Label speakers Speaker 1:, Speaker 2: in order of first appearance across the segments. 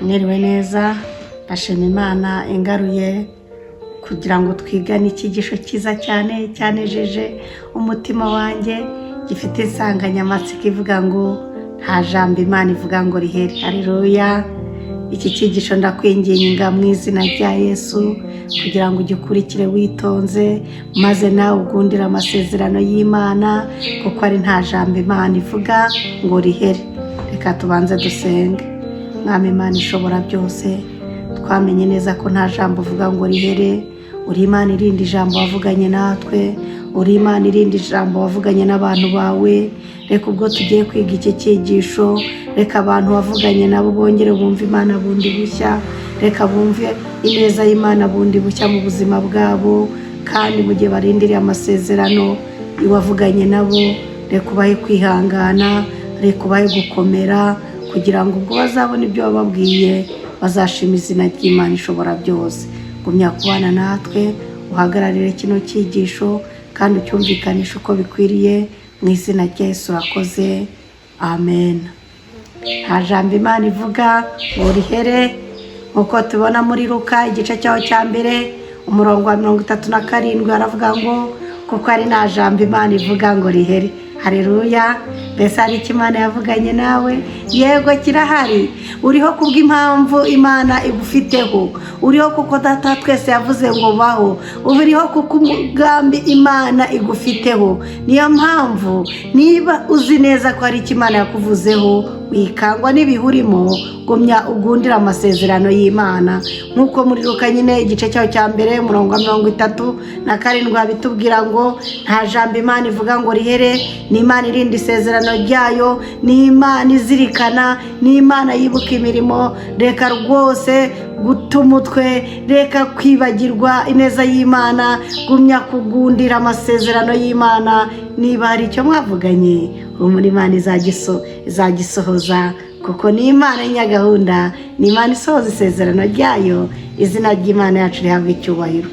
Speaker 1: Mwiriwe neza. Ndashima Imana ingaruye kugira ngo twigane icyigisho cyiza cyane cyanejeje umutima wanjye, gifite insanganyamatsiko ivuga ngo "Nta jambo Imana ivuga ngo rihere". Hareruya! Iki cyigisho ndakwinginga mu izina rya Yesu kugira ngo ugikurikire witonze, maze nawe ugundire amasezerano y'Imana, kuko ari nta jambo Imana ivuga ngo rihere. Reka tubanze dusenge. Mwami Imana ishobora byose, twamenye neza ko nta jambo uvuga ngo rihere. Uri Imana irinda ijambo wavuganye natwe, uri Imana irinda ijambo wavuganye n'abantu bawe. Reka ubwo tugiye kwiga iki cyigisho, reka abantu wavuganye nabo bongere bumve Imana bundi bushya, reka bumve ineza y'Imana bundi bushya mu buzima bwabo. Kandi mu gihe barindiriye amasezerano wavuganye nabo, reka ubahe kwihangana, reka ubahe gukomera, kugira ngo ubwo bazabona ibyo wababwiye bazashima izina ry'Imana ishobora byose. Gumya kubana natwe, uhagararire kino cyigisho kandi ucyumvikanishe uko bikwiriye. Mu izina rya Yesu urakoze, amen. Nta jambo Imana ivuga ngo rihere, nk'uko tubona muri Luka igice cyaho cya 1, umurongo wa 37, haravuga ngo "Kuko ari nta jambo Imana ivuga ngo rihere". Hareruya! Mbese hari icyo Imana yavuganye nawe? Yego, kirahari. Uriho kubw'impamvu Imana igufiteho, uriho kuko Data twese yavuze ngo baho, uriho kuko umugambi Imana igufiteho. Niyo mpamvu niba uzi neza ko hari icyo Imana yakuvuzeho, wikangwa n'ibihe urimo, gumya ugundire amasezerano y'Imana. Nk'uko muri Luka nyine igice cyaho cya 1, umurongo wa 37 habitubwira ngo "Nta jambo Imana ivuga ngo rihere". Ni Imana irinda isezerano ryayo, ni Imana izirikana, ni Imana yibuka imirimo. Reka rwose guta umutwe, reka kwibagirwa ineza y'Imana, gumya kugundira amasezerano y'Imana. Niba hari icyo mwavuganye, humura, Imana izagisohoza, kuko ni Imana y'inyagahunda, ni Imana isohoza isezerano ryayo. Izina ry'Imana yacu rihabwa icyubahiro.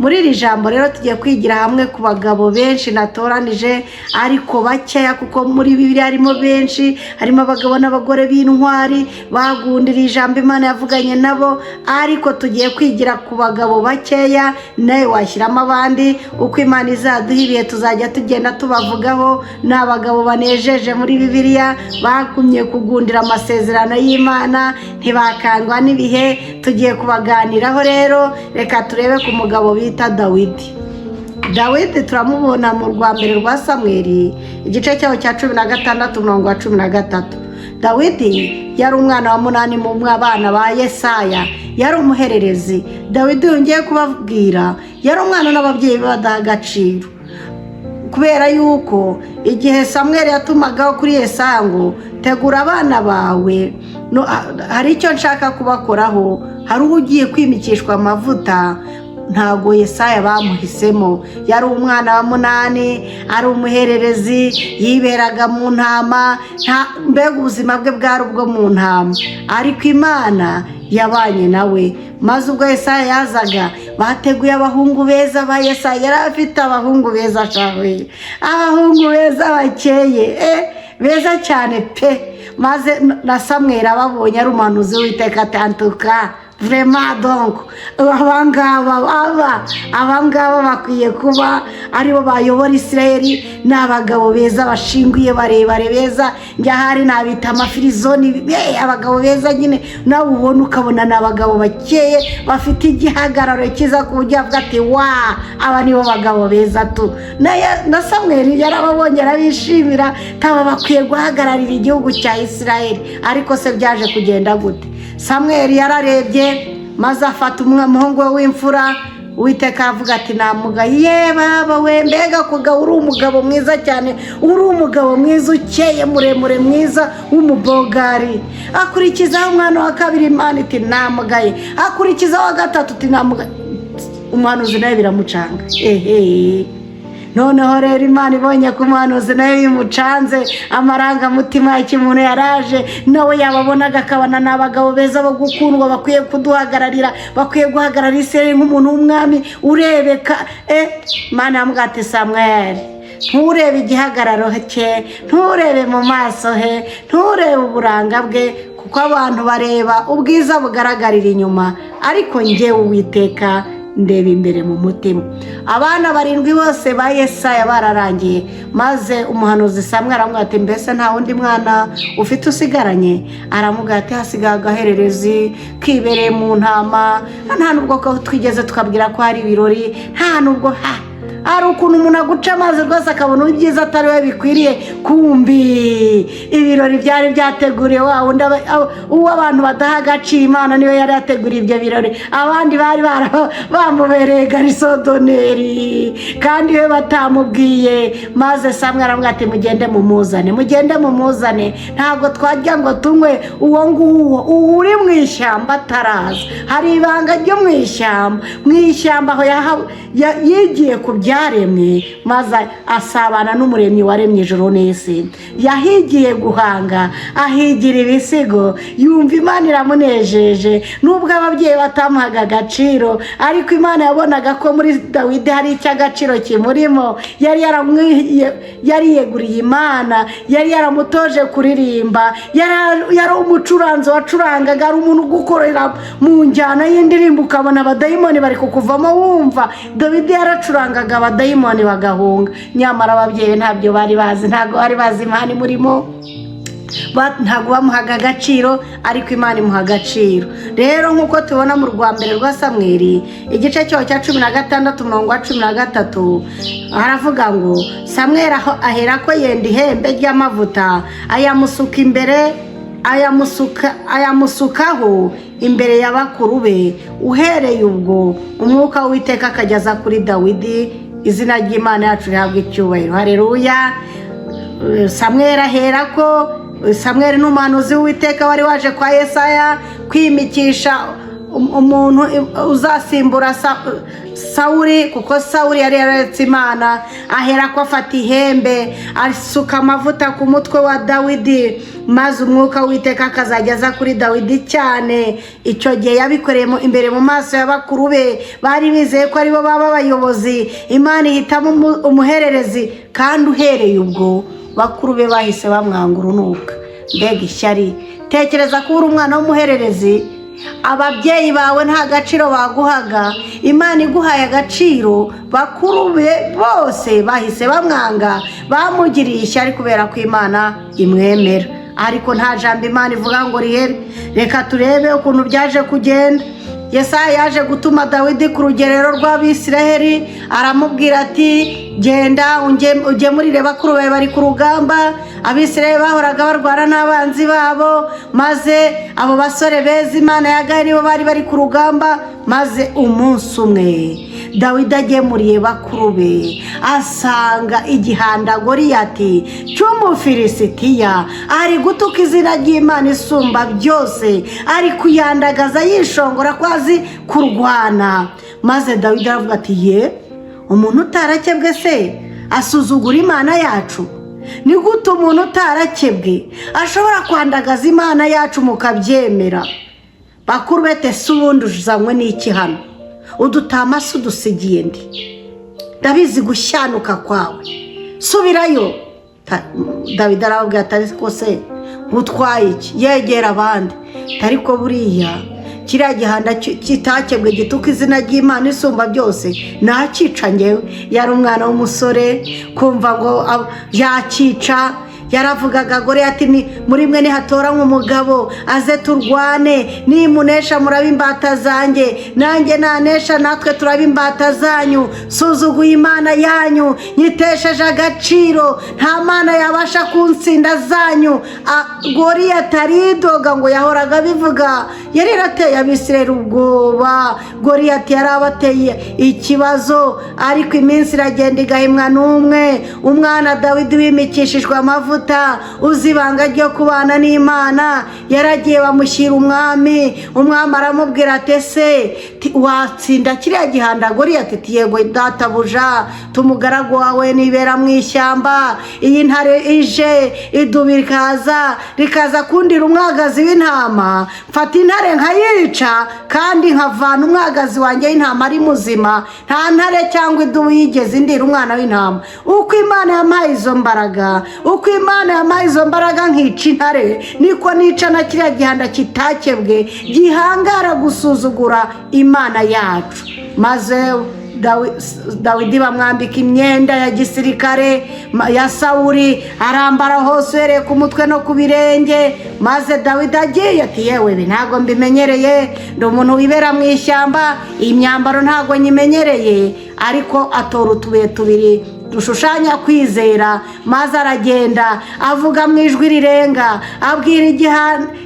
Speaker 1: Muri iri jambo rero tugiye kwigira hamwe ku bagabo benshi natoranije, ariko bakeya, kuko muri Bibiliya harimo benshi, harimo abagabo n'abagore b'intwari bagundiriye ijambo Imana yavuganye nabo, ariko tugiye kwigira ku bagabo bakeya. Nawe washyiramo abandi, uko Imana izaduha ibihe tuzajya tugenda tubavugaho. Ni abagabo banejeje muri Bibiliya, bagumye kugundira amasezerano y'Imana, ntibakangwa n'ibihe. Tugiye kubaganiraho rero. Reka turebe ku mugabo bita Dawidi. Dawidi turamubona mu rwa mbere rwa Samweri, igice cyaho cya 16, umurongo wa 13. Dawidi yari umwana wa munani mu bana ba Yesaya, yari umuhererezi. Dawidi yongeye kubabwira, yari umwana n'ababyeyi be badaha agaciro, kubera yuko igihe Samweri yatumagaho kuri Yesaya ngo "Tegura abana bawe, hari icyo nshaka kubakoraho, hari uwo ugiye kwimikishwa amavuta", ntabwo Yesaya bamuhisemo. Yari umwana wa munani, ari umuhererezi, yiberaga mu ntama. Mbega ubuzima bwe bwari ubwo mu ntama, ariko Imana yabanye nawe. Maze ubwo Yesaya yazaga, bateguye abahungu beza ba Yesaya. Yari afite abahungu beza shawe, abahungu beza bakeye, beza cyane pe. Maze na Samweri ababonye, ari umuhanuzi w'Uwiteka, atantuka vraiment, donc abangaba, abangaba bakwiye kuba aribo bayobora Isirayeli. Ni abagabo beza, bashinguye, barebare, beza. Njya ahari nabita amafirizoni, abagabo beza nyine nawe ubona ukabona ni abagabo bakeye, bafite igihagararo cyiza, ku buryo avuga ati "Wa, aba nibo bagabo beza tu". Na Samweri yarababonye, arabishimira, taba bakwiye guhagararira igihugu cya Isirayeli. Ariko se byaje kugenda gute? Samweri yararebye, maze afata umuhungu we w'imfura. Uwiteka aravuga ati "Namugaye". Ye baba we, mbega kugabo! Uri umugabo mwiza cyane, uri umugabo mwiza, ukeye, muremure, mwiza w'umubogari. Akurikizaho umwana wa kabiri, Imana iti "Namugaye". Akurikizaho wa gatatu, iti "Namugaye". Umuhanuzi nawe biramucanga. Ehe, noneho rero Imana ibonye ko umuhanuzi nawe bimucanze, amarangamutima ya kimuntu yaraje, nawe yababonaga akabona ni abagabo beza bo gukundwa, bakwiye kuduhagararira, bakwiye guhagararira Isirayeli nk'umuntu w'umwami urebeka. Imana yamubwira ati "Samweri, nturebe igihagararo cye, nturebe mu maso he, nturebe uburanga bwe, kuko Kuko abantu bareba ubwiza bugaragarira inyuma, ariko njyewe Uwiteka ndeba imbere mu mutima. Abana barindwi bose ba Yesaya bararangiye, maze umuhanuzi Samweli aramubwira ati: "Mbese nta wundi mwana ufite usigaranye?" Aramubwira ati: "Hasigaye agahererezi kibereye mu ntama, nta nubwo ko twigeze tukabwira ko hari ibirori, nta nubwo ha." Hari ukuntu umuntu aguca amazi rwose, akabona ibyiza atari we bikwiriye. Kumbi ibirori byari byateguriwe wa wundi uwo abantu badaha agaciro. Imana niyo yari yateguriye ibyo birori, abandi bari bamubereye garçon d'honneur, kandi we batamubwiye. Maze Samweli aramubwira ati: "Mugende mumuzane, mugende mumuzane, ntabwo twajya ngo tunywe uwo nguwo uri mu ishyamba ataraza." Hari ibanga ryo mu ishyamba. Mu ishyamba aho yigiye ku byaremwe, maze asabana n'Umuremyi waremye ijuru n'isi. Yahigiye guhanga, ahigira ibisigo, yumva Imana iramunejeje. Nubwo ababyeyi batamuhaga agaciro, ariko Imana yabonaga ko muri Dawidi hari icy'agaciro kimurimo. Yari yariyeguriye Imana, yari yaramutoje kuririmba, yari umucuranzi wacurangaga, ari umuntu ugukorera mu njyana y'indirimbo, ukabona abadayimoni bari kukuvamo. Wumva Dawidi yaracurangaga, abadayimoni bagahunga. Nyamara ababyeyi ntabyo bari bazi, ntabwo bari bazi Imana imurimo. Ntabwo bamuhaga agaciro, ariko Imana imuha agaciro. Rero nk'uko tubona mu rwa mbere rwa Samweri, igice cyaho cya 16, umurongo wa 13, haravuga ngo: "Samweri aho ahera ko yenda ihembe ry'amavuta, ayamusuka imbere, ayamusukaho imbere ya bakuru be. Uhereye ubwo umwuka w'Uwiteka akajya aza kuri Dawidi." Izina ry'Imana yacu rihabwa icyubahiro, hareruya. Samweri ahera ko, Samweri ni umuhanuzi w'Uwiteka wari waje kwa Yesaya kwimikisha umuntu uzasimbura Sawuri, kuko Sawuri yari yararetse Imana. Ahera ko afata ihembe, asuka amavuta ku mutwe wa Dawidi, maze umwuka w'Uwiteka akazajya aza kuri Dawidi cyane. Icyo gihe yabikoreye imbere mu maso ya bakuru be, bari bizeye ko aribo baba abayobozi. Imana ihitamo umuhererezi, kandi uhereye ubwo bakuru be bahise bamwanga urunuka. Mbega ishyari! Tekereza ko uri umwana w'umuhererezi, ababyeyi bawe nta gaciro baguhaga, Imana iguhaye agaciro. Bakuru be bose bahise bamwanga, bamugiriye ishyari kubera ko Imana imwemera. Ariko nta jambo Imana ivuga ngo rihere. Reka turebe ukuntu byaje kugenda. Yesaya yaje gutuma Dawidi ku rugerero rw'Abisiraheli, aramubwira ati: "Genda ugemurire bakuru bawe bari ku rugamba." Abisiraheli bahoraga barwana n'abanzi babo, maze abo basore beza Imana yagaye nibo bari bari ku rugamba. Maze umunsi umwe Dawidi agemuriye bakuru be, asanga igihanda Goriyati cy'Umufilisitiya ari gutuka izina ry'Imana isumba byose, ari kuyandagaza, yishongora ko azi kurwana. Maze Dawidi aravuga ati: "Ye, umuntu utarakebwe se asuzugura Imana yacu? Ni gute umuntu utarakebwe ashobora kwandagaza Imana yacu mukabyemera?" Bakuru bete: "Se ubundi uzanywe n'iki hano? Udutama se udusigiye ndi? Ndabizi gushyanuka kwawe, subirayo." Dawidi arababwira ati: "Ariko se ngutwaye iki?" Yegera abandi, ariko buriya kiriya gihanda kitakebwe gituka izina ry'Imana isumba byose, nakica ngewe. Yari umwana w'umusore, kumva ngo yakica. Yaravugaga Goriyati: "Ni muri mwe nihatora nk'umugabo aze turwane, nimunesha muraba imbata zanjye, nanjye nanesha natwe turaba imbata zanyu. Suzuguye Imana yanyu, nyitesheje agaciro, nta mana yabasha kunsinda zanyu." Goriyati aridoga ngo yahoraga abivuga, yari yarateye Abisirayeli ubwoba. Goriyati yari abateye ikibazo, ariko iminsi iragenda igahimwa n'umwe. Umwana Dawidi wimikishijwe amavuta, uzi ibanga ryo kubana n'Imana, yaragiye bamushyira umwami. Umwami aramubwira ati: "Ese watsinda kiriya gihanda Goriyati?" Ati: "Yego databuja, tumugaragu wawe nibera mu ishyamba, iyi ntare ije idubu rikaza rikaza kundira umwagazi w'intama, mfata intare. Intare nkayica kandi nkavana umwagazi wanjye w'intama ari muzima. Nta ntare cyangwa idubu yigeze indira umwana w'intama. Uko Imana yampaye izo mbaraga, uko Imana yampaye izo mbaraga nkica intare, niko nica na kiriya gihanda kitakebwe gihangara gusuzugura Imana yacu. Maze Dawidi bamwambika imyenda ya gisirikare ya Sawuri, arambara hose uhereye ku mutwe no ku birenge. Maze Dawidi agiye ati: "Yewe, ibi ntabwo mbimenyereye, ndi umuntu wibera mu ishyamba, iyi myambaro ntabwo nyimenyereye." Ariko atora utubuye tubiri dushushanya kwizera, maze aragenda avuga mu ijwi rirenga, abwira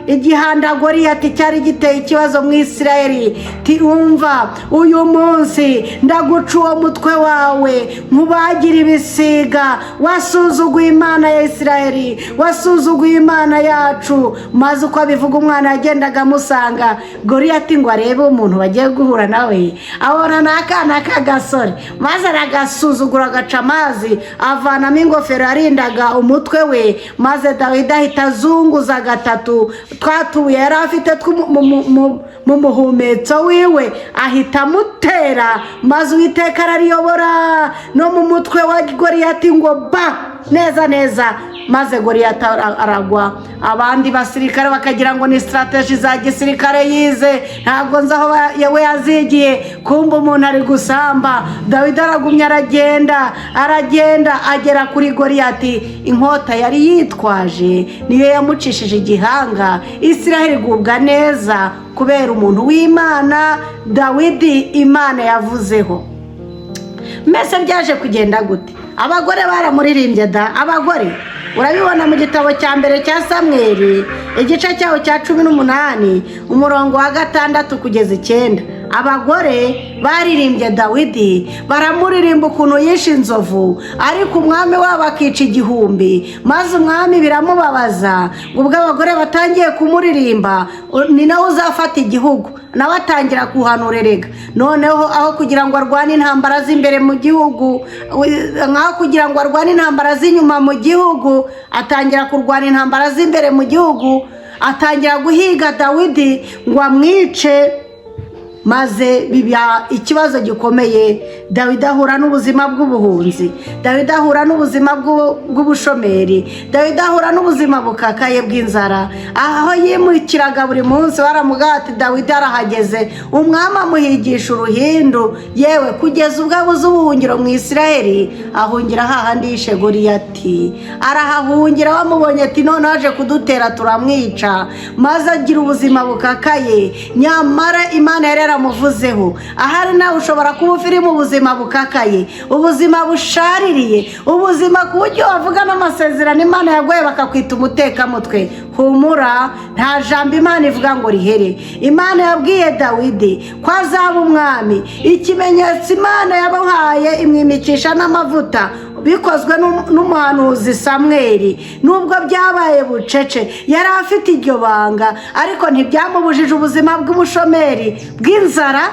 Speaker 1: igihanda Goriyati cyari giteye ikibazo mu Isirayeli, ti: "Umva, uyu munsi ndaguca uwo mutwe wawe nkubagira ibisiga. Wasuzuguye Imana ya Isirayeli, wasuzuguye Imana yacu." Maze uko abivuga, umwana yagendaga amusanga Goriyati ngo arebe umuntu bagiye guhura nawe, abona ni akana k'agasore, maze aragasuzugura, agaca amazi, avanamo ingofero yarindaga umutwe we. Maze Dawidi ahita azunguza gatatu twatubuye yari afite mu muhumetso wiwe, ahita amutera, maze Uwiteka arariyobora no mu mutwe wa Goriyati ngo ba neza neza, maze Goriyati aragwa. Abandi basirikare bakagira ngo ni strategy za gisirikare yize, ntabwo nzi aho we yazigiye. Kumva umuntu ari gusamba. Dawidi aragumya aragenda, aragenda agera kuri Goriyati. Inkota yari yitwaje niyo yamucishije igihanga. Isiraheli igubwa neza kubera umuntu w'Imana Dawidi Imana yavuzeho. Mbese byaje kugenda gute? Abagore baramuririmbye da. Abagore urabibona mu gitabo cya mbere cya Samweri, igice cyaho cya 18, umurongo wa 6 kugeza 9. Abagore baririmbye Dawidi, baramuririmba ukuntu yishe inzovu, ariko umwami wabo akica 1000, maze umwami biramubabaza. Ngo ubwo abagore batangiye kumuririmba, ni nawe uzafata igihugu, nawe atangira kuhanura erega. Noneho aho kugira ngo arwane intambara z'imbere mu gihugu, nkaho kugira ngo arwane intambara z'inyuma mu gihugu, atangira kurwana intambara z'imbere mu gihugu, atangira guhiga Dawidi ngo amwice, maze biba ikibazo gikomeye. Dawidi ahura n'ubuzima bw'ubuhunzi, Dawidi ahura n'ubuzima bw'ubushomeri, Dawidi ahura n'ubuzima bukakaye bw'inzara. Aho yimukiraga buri munsi baramuga ati: "Dawidi arahageze." Umwami amuhigisha uruhindu, yewe kugeza ubwo abuze ubuhungiro mu Isiraheli, ahungira hahandi yishe Goriyati. Arahahungira, bamubonye ati: "None aje kudutera, turamwica." Maze agira ubuzima bukakaye, nyamara Imana yari yaramuvuzeho. Ahari nawe ushobora kuba uri mu buzima bukakaye, ubuzima bushaririye, ubuzima ku buryo wavuga n'amasezerano Imana yaguhaye bakakwita umutekamutwe. Humura, nta jambo Imana ivuga ngo rihere. Imana yabwiye Dawidi ko azaba umwami. Ikimenyetso Imana yamuhaye, imwimikisha n'amavuta bikozwe n'umuhanuzi Samweri. Nubwo byabaye bucece, yari afite iryo banga, ariko ntibyamubujije ubuzima bw'ubushomeri, bw'inzara,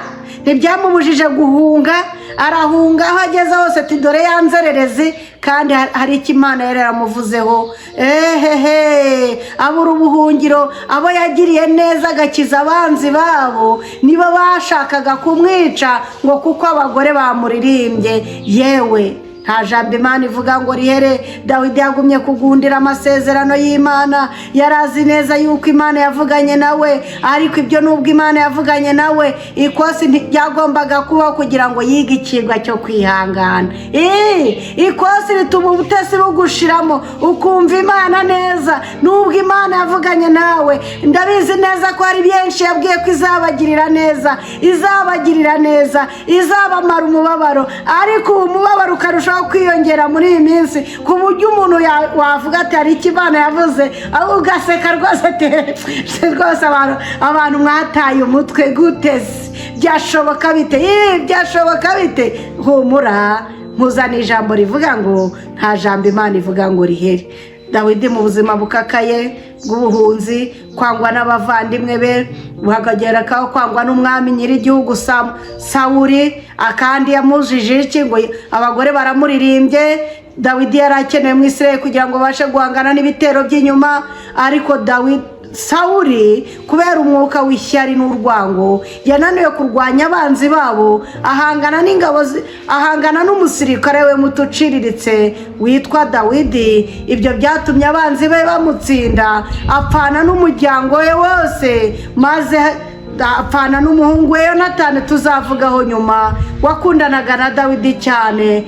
Speaker 1: ntibyamubujije guhunga. Arahunga, aho ageze hose ati: "Dore ya nzererezi." Kandi hari icyo Imana yari yaramuvuzeho. Ehehe, abura ubuhungiro. Abo yagiriye neza agakiza abanzi babo, nibo bashakaga kumwica ngo kuko abagore bamuririmbye. Yewe, nta jambo Imana ivuga ngo rihere. Dawidi yagumye kugundira amasezerano y'Imana. Yari azi neza yuko Imana yavuganye nawe. Ariko ibyo, nubwo Imana yavuganye nawe, ikosi ntiryagombaga kubaho kugira ngo yige ikigwa cyo kwihangana. Ikosi rituma ubutesi bugushiramo, ukumva Imana neza. Nubwo Imana yavuganye nawe, ndabizi neza ko hari benshi yabwiye ko izabagirira neza, izabagirira neza, izabamara umubabaro, ariko uwo mubabaro ukarushaho kwiyongera muri iyi minsi, ku buryo umuntu wavuga ati: "Hari icyo Imana yavuze," aho ugaseka rwose ati: "Rwose abantu mwataye umutwe gute se? Byashoboka bite? Ii, byashoboka bite?" Humura, nkuzana ijambo rivuga ngo nta jambo Imana ivuga ngo rihere. Dawidi mu buzima bukakaye bw'ubuhunzi, kwangwa n'abavandimwe be, bakagera kaho kwangwa n'umwami nyir'igihugu Sawuri, akandi yamujije iki? Ngo abagore baramuririmbye. Dawidi yari akenewe mu Isirayeli kugira ngo babashe guhangana n'ibitero by'inyuma, ariko Dawidi Sawuri kubera umwuka w'ishyari n'urwango yananiwe kurwanya abanzi babo, ahangana n'ingabo, ahangana n'umusirikare we muto uciriritse witwa Dawidi. Ibyo byatumye abanzi be bamutsinda, apfana n'umuryango we wose, maze apfana n'umuhungu we Yonatani tuzavugaho nyuma, wakundanaga na Dawidi cyane.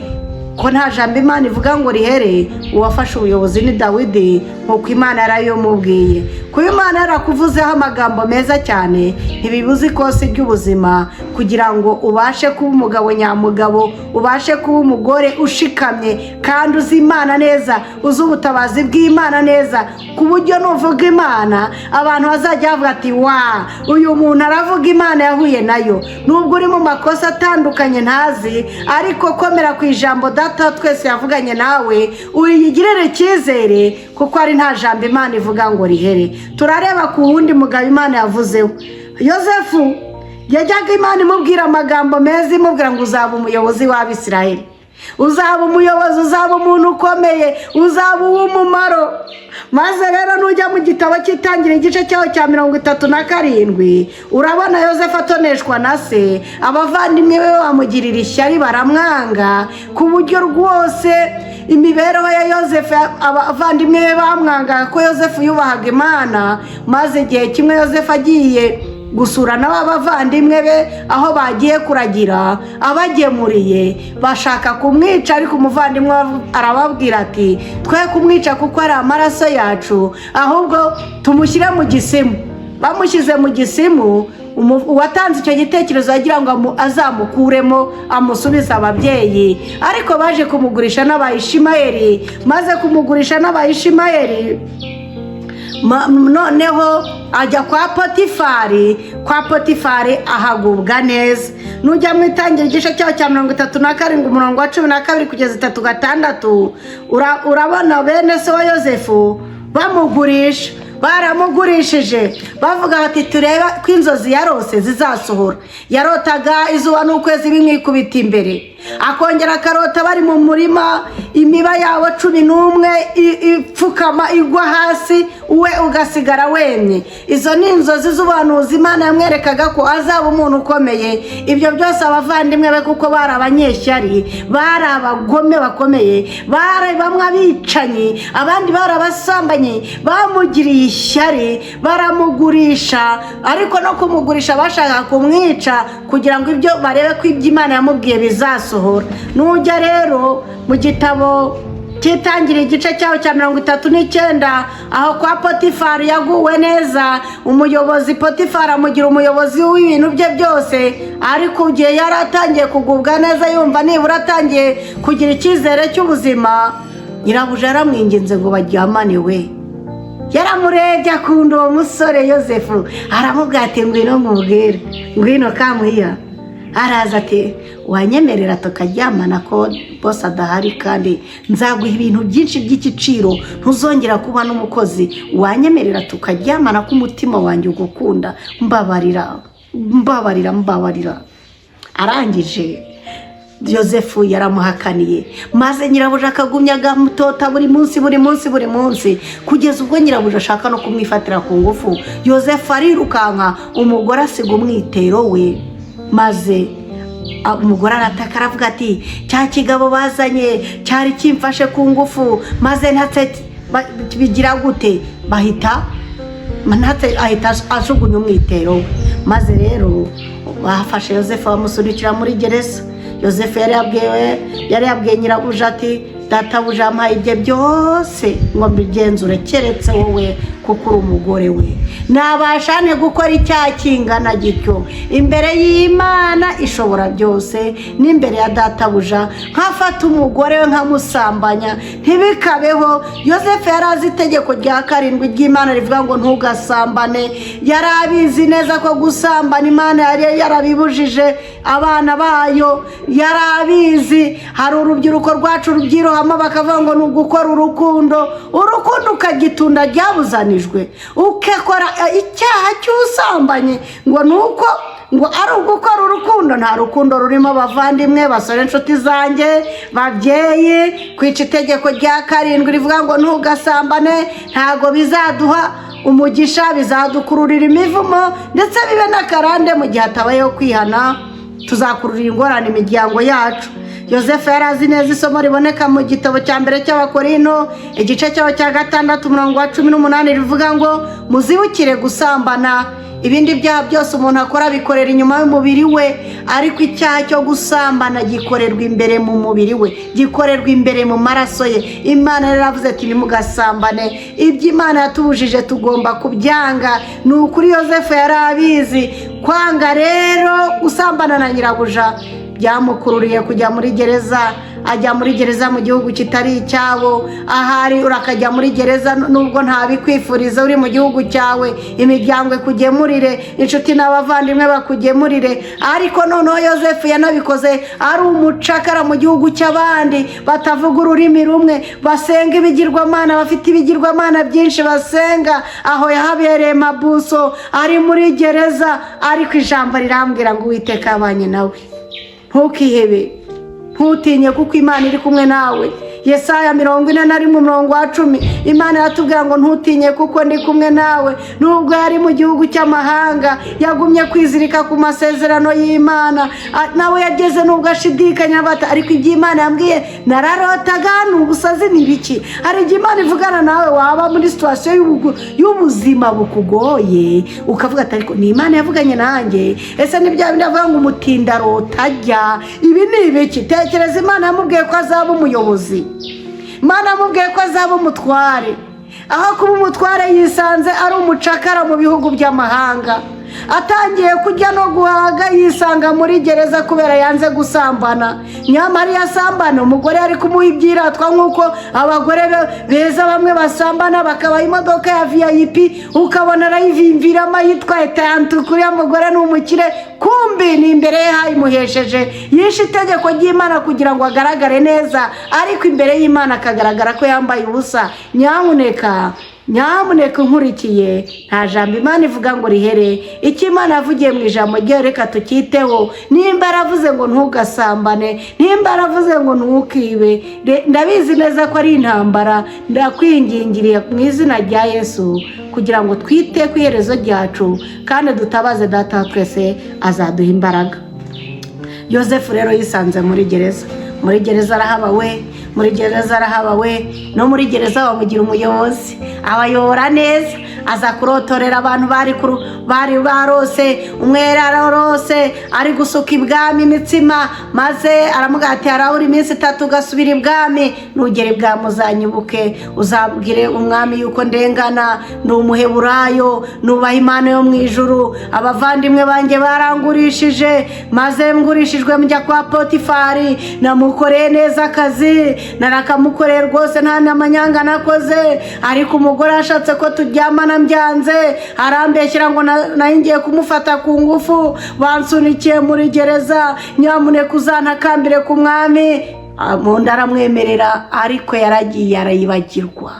Speaker 1: Ko nta jambo Imana ivuga ngo rihere, uwafashe ubuyobozi ni Dawidi, nk'uko Imana yarayimubwiye. Kuba Imana yarakuvuzeho amagambo meza cyane ntibibuze ikosi ry'ubuzima kugira ngo ubashe kuba umugabo nyamugabo, ubashe kuba umugore ushikamye kandi uzi Imana neza, uzi ubutabazi bw'Imana neza, ku buryo nuvuga Imana abantu bazajya bavuga ati: "Wa, uyu muntu aravuga Imana yahuye nayo." Nubwo uri mu makosa atandukanye ntazi, ariko komera ku ijambo Data wa twese yavuganye nawe, uyigirire icyizere, kuko ari nta jambo Imana ivuga ngo rihere. Turareba ku wundi mugabo Imana yavuzeho, Yosefu. Yajyaga Imana imubwira amagambo meza, imubwira ngo: "Uzaba umuyobozi w'Abisirayeli, uzaba umuyobozi, uzaba umuntu ukomeye, uzaba uw'umumaro." Maze rero nujya mu gitabo cy'Itangira, igice cyaho cya 37, urabona Yosefu atoneshwa na se. Abavandimwe be bamugirira ishyari, baramwanga ku buryo rwose imibereho ya Yosefu, abavandimwe be bamwangaga ko Yosefu yubahaga Imana. Maze igihe kimwe Yosefu agiye gusura nabo abavandimwe be aho bagiye kuragira, abagemuriye bashaka kumwica, ariko umuvandimwe arababwira ati: "Twe kumwica kuko ari amaraso yacu, ahubwo tumushyire mu gisimu." Bamushyize mu gisimu, uwatanze icyo gitekerezo yagira ngo azamukuremo amusubize ababyeyi, ariko baje kumugurisha n'Abayishimayeli. Maze kumugurisha n'Abayishimayeli, noneho ajya kwa Potifari. Kwa Potifari ahagubwa neza. Nujya mu Itangira, igice cyaho cya 37, umurongo wa 12 kugeza 36, urabona bene se wa Yosefu bamugurisha. Baramugurishije bavuga bati: "Turebe ko inzozi yarose zizasohora." Yarotaga izuba n'ukwezi bimwikubita imbere, akongera akarota bari mu murima, imiba yabo 11 ipfukama igwa hasi, we ugasigara wemye. Izo ni inzozi z'ubuhanuzi Imana yamwerekaga ko azaba umuntu ukomeye. Ibyo byose abavandimwe be, kuko bari abanyeshyari, bari abagome bakomeye, bari bamwe abicanyi, abandi bari abasambanyi, bamugiriye ishyari baramugurisha. Ariko no kumugurisha bashaka kumwica kugira ngo ibyo barebe ko ibyo Imana yamubwiye bizasohora. Nujya rero mu gitabo cy'Itangira, igice cyaho cya 39, aho kwa Potifari yaguwe neza. Umuyobozi Potifari amugira umuyobozi w'ibintu bye byose. Ariko igihe yari atangiye kugubwa neza, yumva nibura atangiye kugira icyizere cy'ubuzima, nyirabuja yaramwinginze ngo baryamane. We yaramurebye akunda uwo musore Yosefu, aramubwira ati: "Ngwino nkubwire, ngwino kamuhiya." Araza ati: "Wanyemerera tukaryamana ko bose adahari, kandi nzaguha ibintu byinshi by'igiciro, ntuzongera kuba n'umukozi? Wanyemerera tukaryamana ko umutima wanjye ugukunda? Mbabarira, mbabarira, mbabarira." Arangije Yosefu yaramuhakaniye, maze nyirabuja akagumya agamutota buri munsi, buri munsi, buri munsi, kugeza ubwo nyirabuja ashaka no kumwifatira ku ngufu. Yosefu arirukanka, umugore asiga umwitero we. Maze umugore arataka, aravuga ati: "Cya kigabo bazanye cyari kimfashe ku ngufu, maze ntatse bigira gute?" Bahita ntatse, ahita ajugunya umwitero we. Maze rero bafashe Yosefu bamusunikira muri gereza. Yosefu yari yabwiye nyirabuja ati: "Databuja yampaye ibye byose ngo mbigenzure, keretse wowe kuko uri umugore we. Nabashane gukora icyaha kingana gityo imbere y'Imana ishobora byose n'imbere ya databuja, nkafata umugore we nkamusambanya? Ntibikabeho." Yosefu yari azi itegeko rya karindwi ry'Imana rivuga ngo: "Ntugasambane." Yari abizi neza ko gusambana Imana yari yarabibujije abana bayo, yari abizi. Hari urubyiruko rwacu rubyirohamo bakavuga ngo ni ugukora urukundo, urukundo ukagitunda ryabuzanijwe, ugakora icyaha cy'ubusambanyi ngo ni uko ngo ari ugukora urukundo. Nta rukundo rurimo, abavandimwe, basore, inshuti zanjye, babyeyi. Kwica itegeko rya karindwi rivuga ngo: "Ntugasambane," ntabwo bizaduha umugisha, bizadukururira imivumo, ndetse bibe n'akarande mu gihe hatabayeho kwihana. Tuzakururira ingorane imiryango yacu. Yosefu yari azi neza isomo riboneka mu gitabo cya mbere cy'Abakorino, igice cyaho cya 6, umurongo wa 18, rivuga ngo: "Muzibukire gusambana." Ibindi byaha byose umuntu akora bikorera inyuma y'umubiri we, ariko icyaha cyo gusambana gikorerwa imbere mu mubiri we, gikorerwa imbere mu maraso ye. Imana rero yaravuze ati: "Ntimugasambane." Ibyo Imana yatubujije tugomba kubyanga. Ni ukuri, Yosefu yari abizi. Kwanga rero gusambana na nyirabuja byamukururiye kujya muri gereza. Ajya muri gereza mu gihugu kitari icyabo. Ahari urakajya muri gereza, nubwo ntabikwifuriza, uri mu gihugu cyawe, imiryango ikugemurire, inshuti n'abavandimwe bakugemurire. Ariko noneho Yosefu yanabikoze ari umucakara mu gihugu cy'abandi, batavuga ururimi rumwe, basenga ibigirwamana, bafite ibigirwamana byinshi basenga. Aho yahabereye mabuso ari muri gereza. Ariko ijambo rirambwira ngo: "Uwiteka yabanye nawe." Ntukihebe, ntutinye, kuko Imana iri kumwe nawe. Yesaya 41, umurongo wa 10, Imana iratubwira ngo: "Ntutinye, kuko ndi kumwe nawe." Nubwo yari mu gihugu cy'amahanga, yagumye kwizirika ku masezerano y'Imana. Nawe yageze nubwo ashidikanya bata: "Ariko ibyo Imana yambwiye, nararotaga, ni ubusazi, ni ibiki?" Hari igihe Imana ivugana nawe, waba muri situation y'ubuzima bukugoye, ukavuga ati: "Ariko ni Imana yavuganye nanjye? Ese ni bya bindi avuga ngo umutindarota ajya? Ibi ni ibiki?" Tekereza, Imana yamubwiye ko azaba umuyobozi, Imana yamubwiye ko azaba umutware. Aho kuba umutware, yisanze ari umucakara mu bihugu by'amahanga. Atangiye kujya no guhaga, yisanga muri gereza kubera yanze gusambana. Nyamara iyo asambana, umugore yari kumuha ibyiratwa, nk'uko abagore beza bamwe basambana bakabaha imodoka ya VIP, ukabona arayivimviramo, yitwaye tayantu, kuriya mugore ni umukire. Kumbi ni imbere ye hayimuhesheje. Yishe itegeko ry'Imana kugira ngo agaragare neza, ariko imbere y'Imana akagaragara ko yambaye ubusa. Nyamuneka, nyamuneka unkurikiye, nta jambo Imana ivuga ngo rihere. Icyo Imana yavugiye mu ijambo ryayo, reka tukiteho. Nimba yaravuze ngo ntugasambane, nimba yaravuze ngo ntukibe, ndabizi neza ko ari intambara. Ndakwingingiriye mu izina rya Yesu kugira ngo twite ku iherezo ryacu kandi dutabaze Data wa twese, azaduha imbaraga. Yosefu rero yisanze muri gereza. Muri gereza arahaba we, muri gereza arahaba we. No muri gereza bamugira umuyobozi, abayobora neza. Aza kurotorera abantu bari barose. Umwe yari ararose ari gusuka ibwami imitsima, maze aramubwira ati: "Harabura iminsi 3 ugasubira ibwami. Nugera ibwami uzanyibuke, uzabwire umwami yuko ndengana, ndi Umuheburayo, nubaha Imana yo mu ijuru. Abavandimwe banjye barangurishije, maze ngurishijwe njya kwa Potifari. Namukoreye neza akazi, narakamukoreye rwose, nta n'amanyanga nakoze. Ariko umugore ashatse ko turyamana, mbyanze, arambeshyira ngo nari ngiye kumufata ku ngufu, bansunikiye muri gereza. Nyamuneka uzantakambire ku mwami." Mu nda aramwemerera, ariko yaragiye arayibagirwa.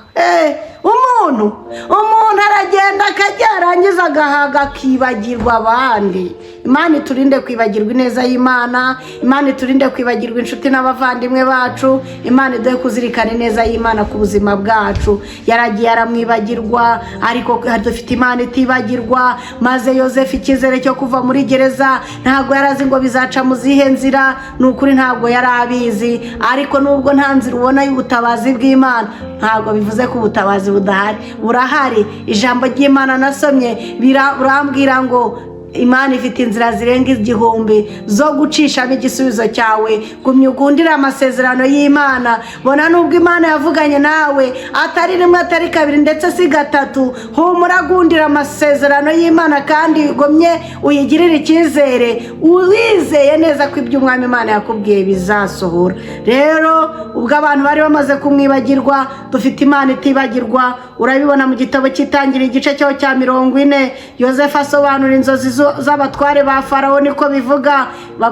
Speaker 1: Umuntu aragenda akajya, yarangiza agahaga, akibagirwa abandi. Imana iturinde kwibagirwa ineza y'Imana. Imana iturinde kwibagirwa inshuti n'abavandimwe bacu. Imana iduhe kuzirikana ineza y'Imana ku buzima bwacu. Yaragiye aramwibagirwa, ariko dufite Imana itibagirwa. Maze Yosefu icyizere cyo kuva muri gereza, ntabwo yari azi ngo bizaca mu zihe nzira. Ni ukuri, ntabwo yari abizi. Ariko nubwo nta nzira ubona y'ubutabazi bw'Imana, ntabwo bivuze ko ubutabazi budahari, burahari. Ijambo ry'Imana nasomye burambwira ngo Imana ifite inzira zirenga 1000 zo gucishamo igisubizo cyawe. Gumya ugundire amasezerano y'Imana. Bona nubwo Imana yavuganye nawe atari rimwe, atari kabiri, ndetse si gatatu, humura, gundira amasezerano y'Imana kandi ugomye uyigirire icyizere, wizeye neza ko ibyo Umwami Imana yakubwiye bizasohora. Rero ubwo abantu bari bamaze kumwibagirwa, dufite Imana itibagirwa. Urabibona mu gitabo cy'Itangira, igice cyaho cya 40, Yosefu asobanura inzozi z'abatware ba Farawo. Niko bivuga.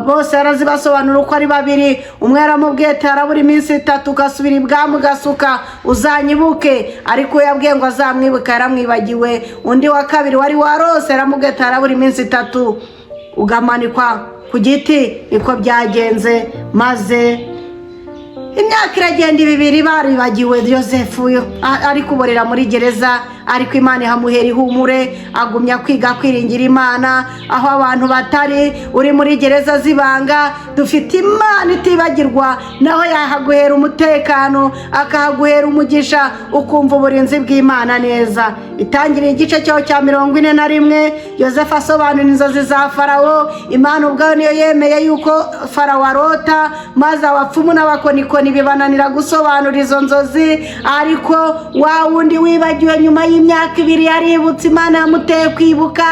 Speaker 1: Bose yarazibasobanura uko ari babiri. Umwe yaramubwiye ati: "Harabura iminsi 3 ugasubira ibwami, ugasuka, uzanyibuke." Ariko uwo yabwiye ngo azamwibuka yaramwibagiwe. Undi wa kabiri wari warose yaramubwiye ati: "Harabura iminsi 3 ugamanikwa ku giti." Niko byagenze. Maze imyaka iragenda 2, baribagiwe Yosefu ari kuborera muri gereza. Ariko Imana ihamuhera ihumure, agumya kwiga kwiringira Imana aho abantu batari. Uri muri gereza z'ibanga, dufite Imana itibagirwa, naho yahaguhera umutekano, akahaguhera umugisha, ukumva uburinzi bw'Imana neza. Itangiriye igice cyaho cya 41, Yosefu asobanura inzozi za Farawo. Imana ubwayo niyo yemeye yuko Farawo arota, maze abapfumu n'abakonikoni bibananira gusobanura izo nzozi. Ariko wa wundi wibagiwe, nyuma y'imyaka 2 yaributse. Imana yamuteye kwibuka.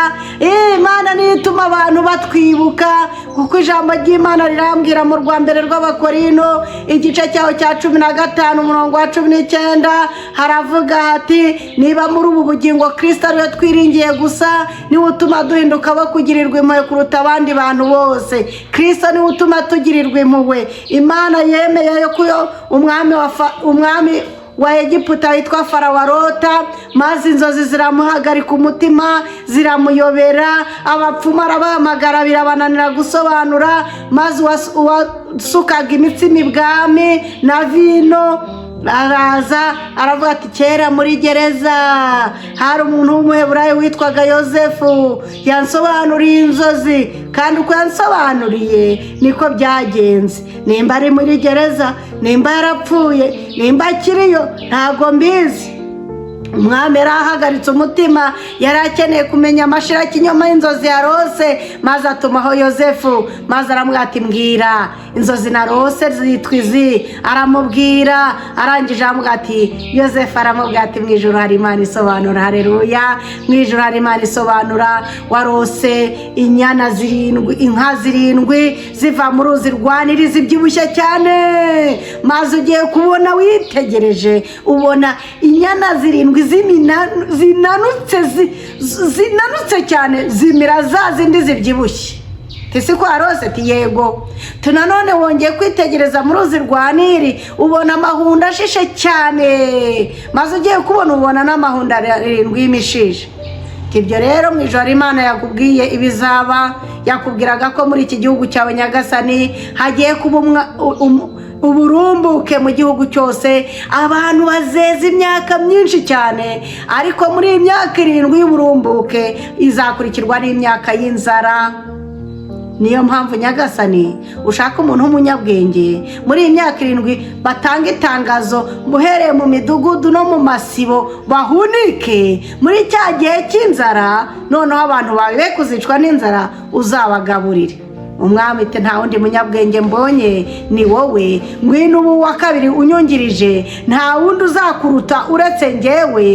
Speaker 1: Imana niyo ituma abantu batwibuka, kuko ijambo ry'Imana rirambwira mu rwa mbere rw'Abakorino, igice cyaho cya 15, umurongo wa 19, haravuga hati: "Niba muri ubu bugingo Kirisito ariwe twiringiye gusa, niwe utuma duhinduka bo kugirirwa impuhwe kuruta abandi bantu bose." Kirisito niwe utuma tugirirwa impuhwe. Imana yemeye ko umwami wa Egiputa witwa Farawo arota, maze inzozi ziramuhagarika umutima, ziramuyobera. Abapfumu arabahamagara, birabananira gusobanura. Maze uwasukaga imitsima ibwami na vino araza, aravuga ati: "Kera muri gereza hari umuntu w'Umuheburayo witwaga Yosefu, yansobanuriye inzozi, kandi uko yansobanuriye niko byagenze. Nimba ari muri gereza, nimba yarapfuye, nimba akiriyo, ntabwo mbizi." Umwami yari ahagaritse umutima, yari akeneye kumenya amashirakinyoma y'inzozi yarose, maze atumaho Yosefu, maze aramubwira ati: "Mbwira inzozi narose zitwa izi." Aramubwira, arangije aramubwira ati, Yosefu aramubwira ati: "Mu ijuru hari Imana isobanura." Hareruya! Mu ijuru hari Imana isobanura. "Warose inyana zirindwi, inka zirindwi ziva mu ruzi rwa Nili zibyibushye cyane, maze ugiye kubona witegereje ubona inyana zirindwi zinanutse cyane zimira za zindi zibyibushye." Tisi ko warose? Ati: "Yego." Nanone wongeye kwitegereza mu ruzi rwa Nili ubona amahundo ashishe cyane, maze ugiye kubona ubona n'amahundo arindwi y'imishishi. Ibyo rero mu ijoro Imana yakubwiye ibizaba, yakubwiraga ko muri iki gihugu cyawe nyagasani hagiye kuba uburumbuke mu gihugu cyose, abantu bazeza imyaka myinshi cyane, ariko muri iyi myaka 7 y'uburumbuke izakurikirwa n'imyaka y'inzara. Niyo mpamvu nyagasani ushaka umuntu w'umunyabwenge muri iyi myaka 7, batanga itangazo uhereye mu midugudu no mu masibo, bahunike muri cya gihe cy'inzara, noneho abantu bawe be kuzicwa n'inzara, uzabagaburire. Umwami ati: "Nta wundi munyabwenge mbonye, ni wowe. Ngwino ubu wa kabiri unyungirije, nta wundi uzakuruta uretse ngewe."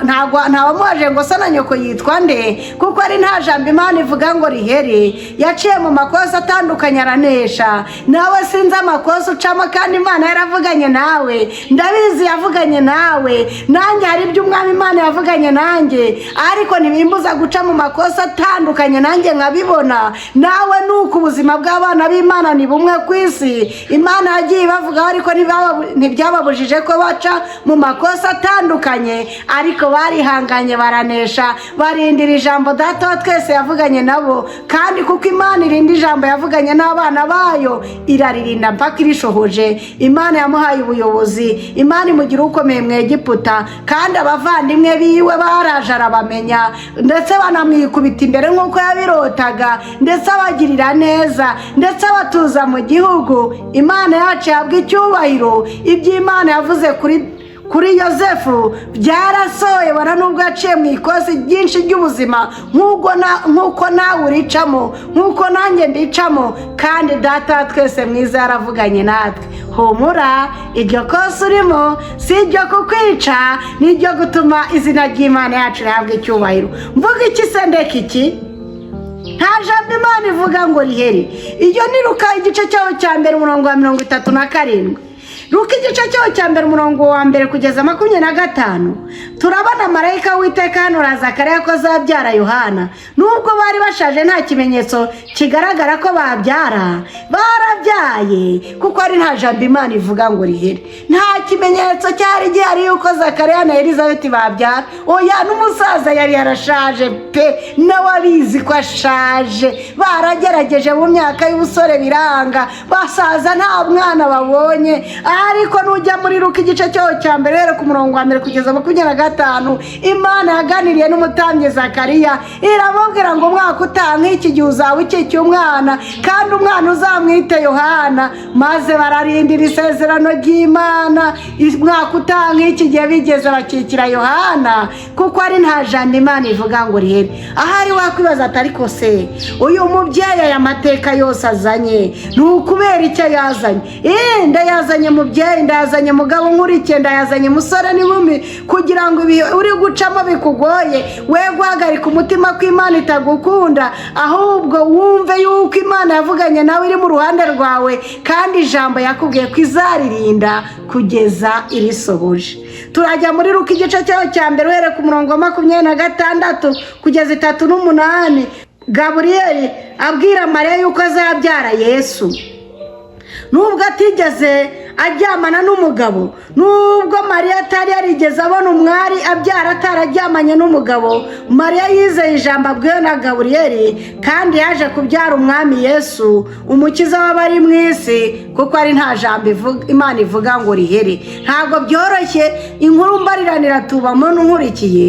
Speaker 1: Ntabwo ntawamuhaje ngo se na nyoko yitwa nde, kuko ari nta jambo Imana ivuga ngo rihere. Yaciye mu makosa atandukanye aranesha. Nawe sinzi amakosa ucamo, kandi Imana yaravuganye nawe, ndabizi yavuganye nawe. Nanjye hari ibyo Umwami Imana yavuganye nanjye, ariko ntibimbuza guca mu makosa atandukanye, nanjye nkabibona. Nawe ni uko. Ubuzima bw'abana b'Imana ni bumwe ku isi. Imana yagiye ibavugaho, ariko ntibyababujije ko baca mu makosa atandukanye, ariko barihanganye baranesha, barindira ijambo Data wa twese yavuganye nabo. Kandi kuko Imana irinda ijambo yavuganye n'abana bayo, iraririnda mpaka irishohoje. Imana yamuhaye ubuyobozi, Imana imugira ukomeye mu Egiputa, kandi abavandimwe biwe baraje arabamenya, ndetse banamwikubita imbere nk'uko yabirotaga, ndetse abagirira neza, ndetse abatuza mu gihugu. Imana yacu yabwa icyubahiro. Ibyo Imana yavuze kuri Yosefu byarasohoye, bara nubwo yaciye mu ikosi ryinshi ry'ubuzima nk'uko nawe uricamo, nk'uko nanjye ndicamo. Kandi Data wa twese mwiza yaravuganye natwe. Humura, iryo kosi urimo si iryo kukwica, ni iryo gutuma izina ry'Imana yacu rihabwa icyubahiro. Mvuga iki se, ndeka iki? Nta jambo Imana ivuga ngo rihere. Iyo ni Ruka igice cyaho cya mbere, umurongo wa 37. Ruka igice cyaho cya mbere, umurongo wa 1 kugeza 25, turabona marayika w'Iteka hano Zakariya ko azabyara Yohana. Nubwo bari bashaje, nta kimenyetso kigaragara ko babyara, barabyaye, kuko ari nta jambo Imana ivuga ngo rihere. Nta kimenyetso cyari gihari yuko Zakariya na Elizabeth babyara. Oya, n'umusaza yari yarashaje pe, nawe abizi ko ashaje. Baragerageje mu myaka y'ubusore biranga, basaza nta mwana babonye. Ariko nujya muri Luka igice cyaho cya mbere, uhereye ku murongo wa 1 kugeza 25, Imana yaganiriye n'umutambyi Zakariya, iramubwira ngo umwaka utaha nk'iki gihe uzaba ukikiye umwana, kandi umwana uzamwite Yohana. Maze bararindira isezerano ry'Imana, umwaka utaha nk'iki gihe bigeze bakikira Yohana, kuko ari nta jambo Imana ivuga ngo rihere. Ahari wakwibaza ati: "Ariko se uyu mubyeyi aya mateka yose azanye ni ukubera icyo yazanye?" Ndayazanye mubyeyi, ndayazanye mugabo nkurikiye, ndayazanye musore n'inkumi, kugira ngo ibihe uri gucamo bikugoye we guhagarika umutima ko Imana itagukunda, ahubwo wumve yuko Imana yavuganye nawe iri mu ruhande rwawe, kandi ijambo yakubwiye ko izaririnda kugeza irisohoje. Turajya muri Luka igice cyaho cya mbere, uhereye ku murongo wa 26 kugeza 38. Gaburiyeli abwira Mariya yuko azabyara Yesu, nubwo atigeze aryamana n'umugabo, nubwo Mariya atari yarigeze abona umwari abyara atararyamanye n'umugabo, Mariya yizeye ijambo abwiwe na Gaburiyeli, kandi yaje kubyara Umwami Yesu, umukiza w'abari mu isi, kuko ari nta jambo Imana ivuga ngo rihere. Ntabwo byoroshye, inkuru mbariranira tubamo nkurikiye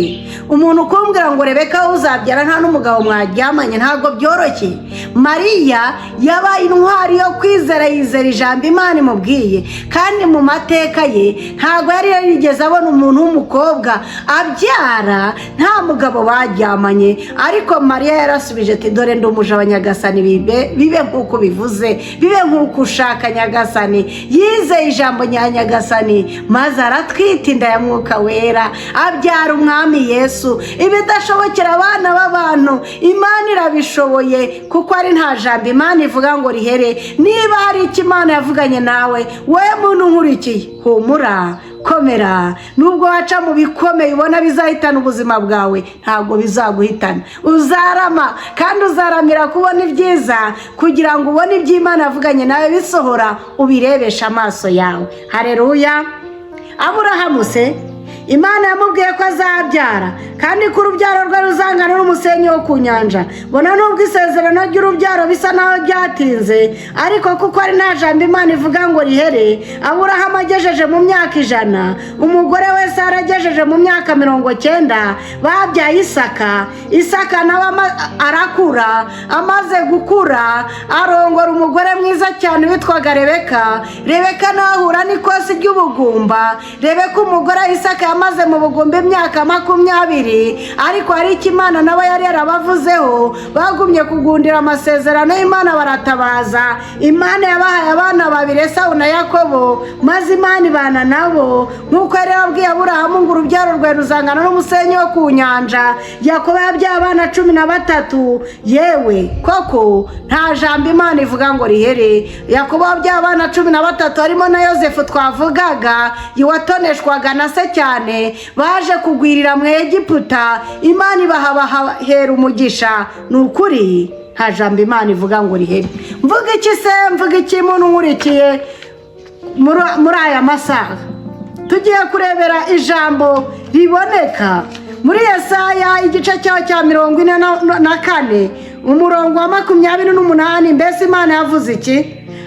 Speaker 1: umuntu ukumbwira ngo Rebeka uzabyara nta n'umugabo mwaryamanye, ntabwo byoroshye. Mariya yabaye intwari yo kwizera, yizera ijambo Imana imubwiye, kandi mu mateka ye ntabwo yari yarigeze abona umuntu w'umukobwa abyara nta mugabo baryamanye. Ariko Mariya yarasubije ati: "Dore ndi umuja wa Nyagasani, bibe bibe nk'uko bivuze, bibe nk'uko ushaka, Nyagasani." Yizeye ijambo rya Nyagasani, maze aratwita inda ya Mwuka Wera, abyara Umwami Yesu. Ibidashobokera abana b'abantu, Imana irabishoboye, kuko ari nta jambo Imana ivuga ngo rihere. Niba hari icyo Imana yavuganye nawe, wowe muntu nkurikiye, humura, komera. Nubwo waca mu bikomeye ubona bizahitana ubuzima bwawe, ntabwo bizaguhitana. Uzarama kandi uzaramira kubona ibyiza, kugira ngo ubone ibyo Imana yavuganye nawe bisohora, ubirebeshe amaso yawe. Hareruya! Aburahamu se, Imana yamubwiye ko azabyara kandi ko urubyaro rwe ruzangana n'umusenyi wo ku nyanja. Bona nubwo isezerano ry'urubyaro bisa naho ryatinze, ariko kuko ari nta jambo Imana ivuga ngo rihere, Aburahamu agejeje mu myaka 100, umugore wese yaragejeje mu myaka 90, babyaye Isaka. Isaka nawe arakura, amaze gukura arongora umugore mwiza cyane witwaga Rebeka. Rebeka nawe ahura n'ikosi ry'ubugumba. Rebeka umugore wa Isaka yamaze mu bugumba imyaka 20, ariko hari icyo Imana nawe yari yarabavuzeho. Bagumye kugundira amasezerano y'Imana, baratabaza. Imana yabahaye abana babiri, Esawu na Yakobo, maze Imana ibana nabo nk'uko yari yarabwiye Aburahamu ngo urubyaro rwawe ruzangana n'umusenyi wo ku nyanja. Yakobo yabyaye abana 13. Yewe koko nta jambo Imana ivuga ngo rihere. Yakobo wabyaye abana 13, harimo na Yosefu twavugaga watoneshwaga na se cyane, baje kugwirira mu Egiputa, Imana ibahabahera umugisha. Ni ukuri nta jambo Imana ivuga ngo rihere. Mvuga iki se? Mvuga iki muntu nkurikiye muri aya masaha? Tugiye kurebera ijambo riboneka muri Yesaya igice cyaho cya 44, umurongo wa 28. Mbese Imana yavuze iki?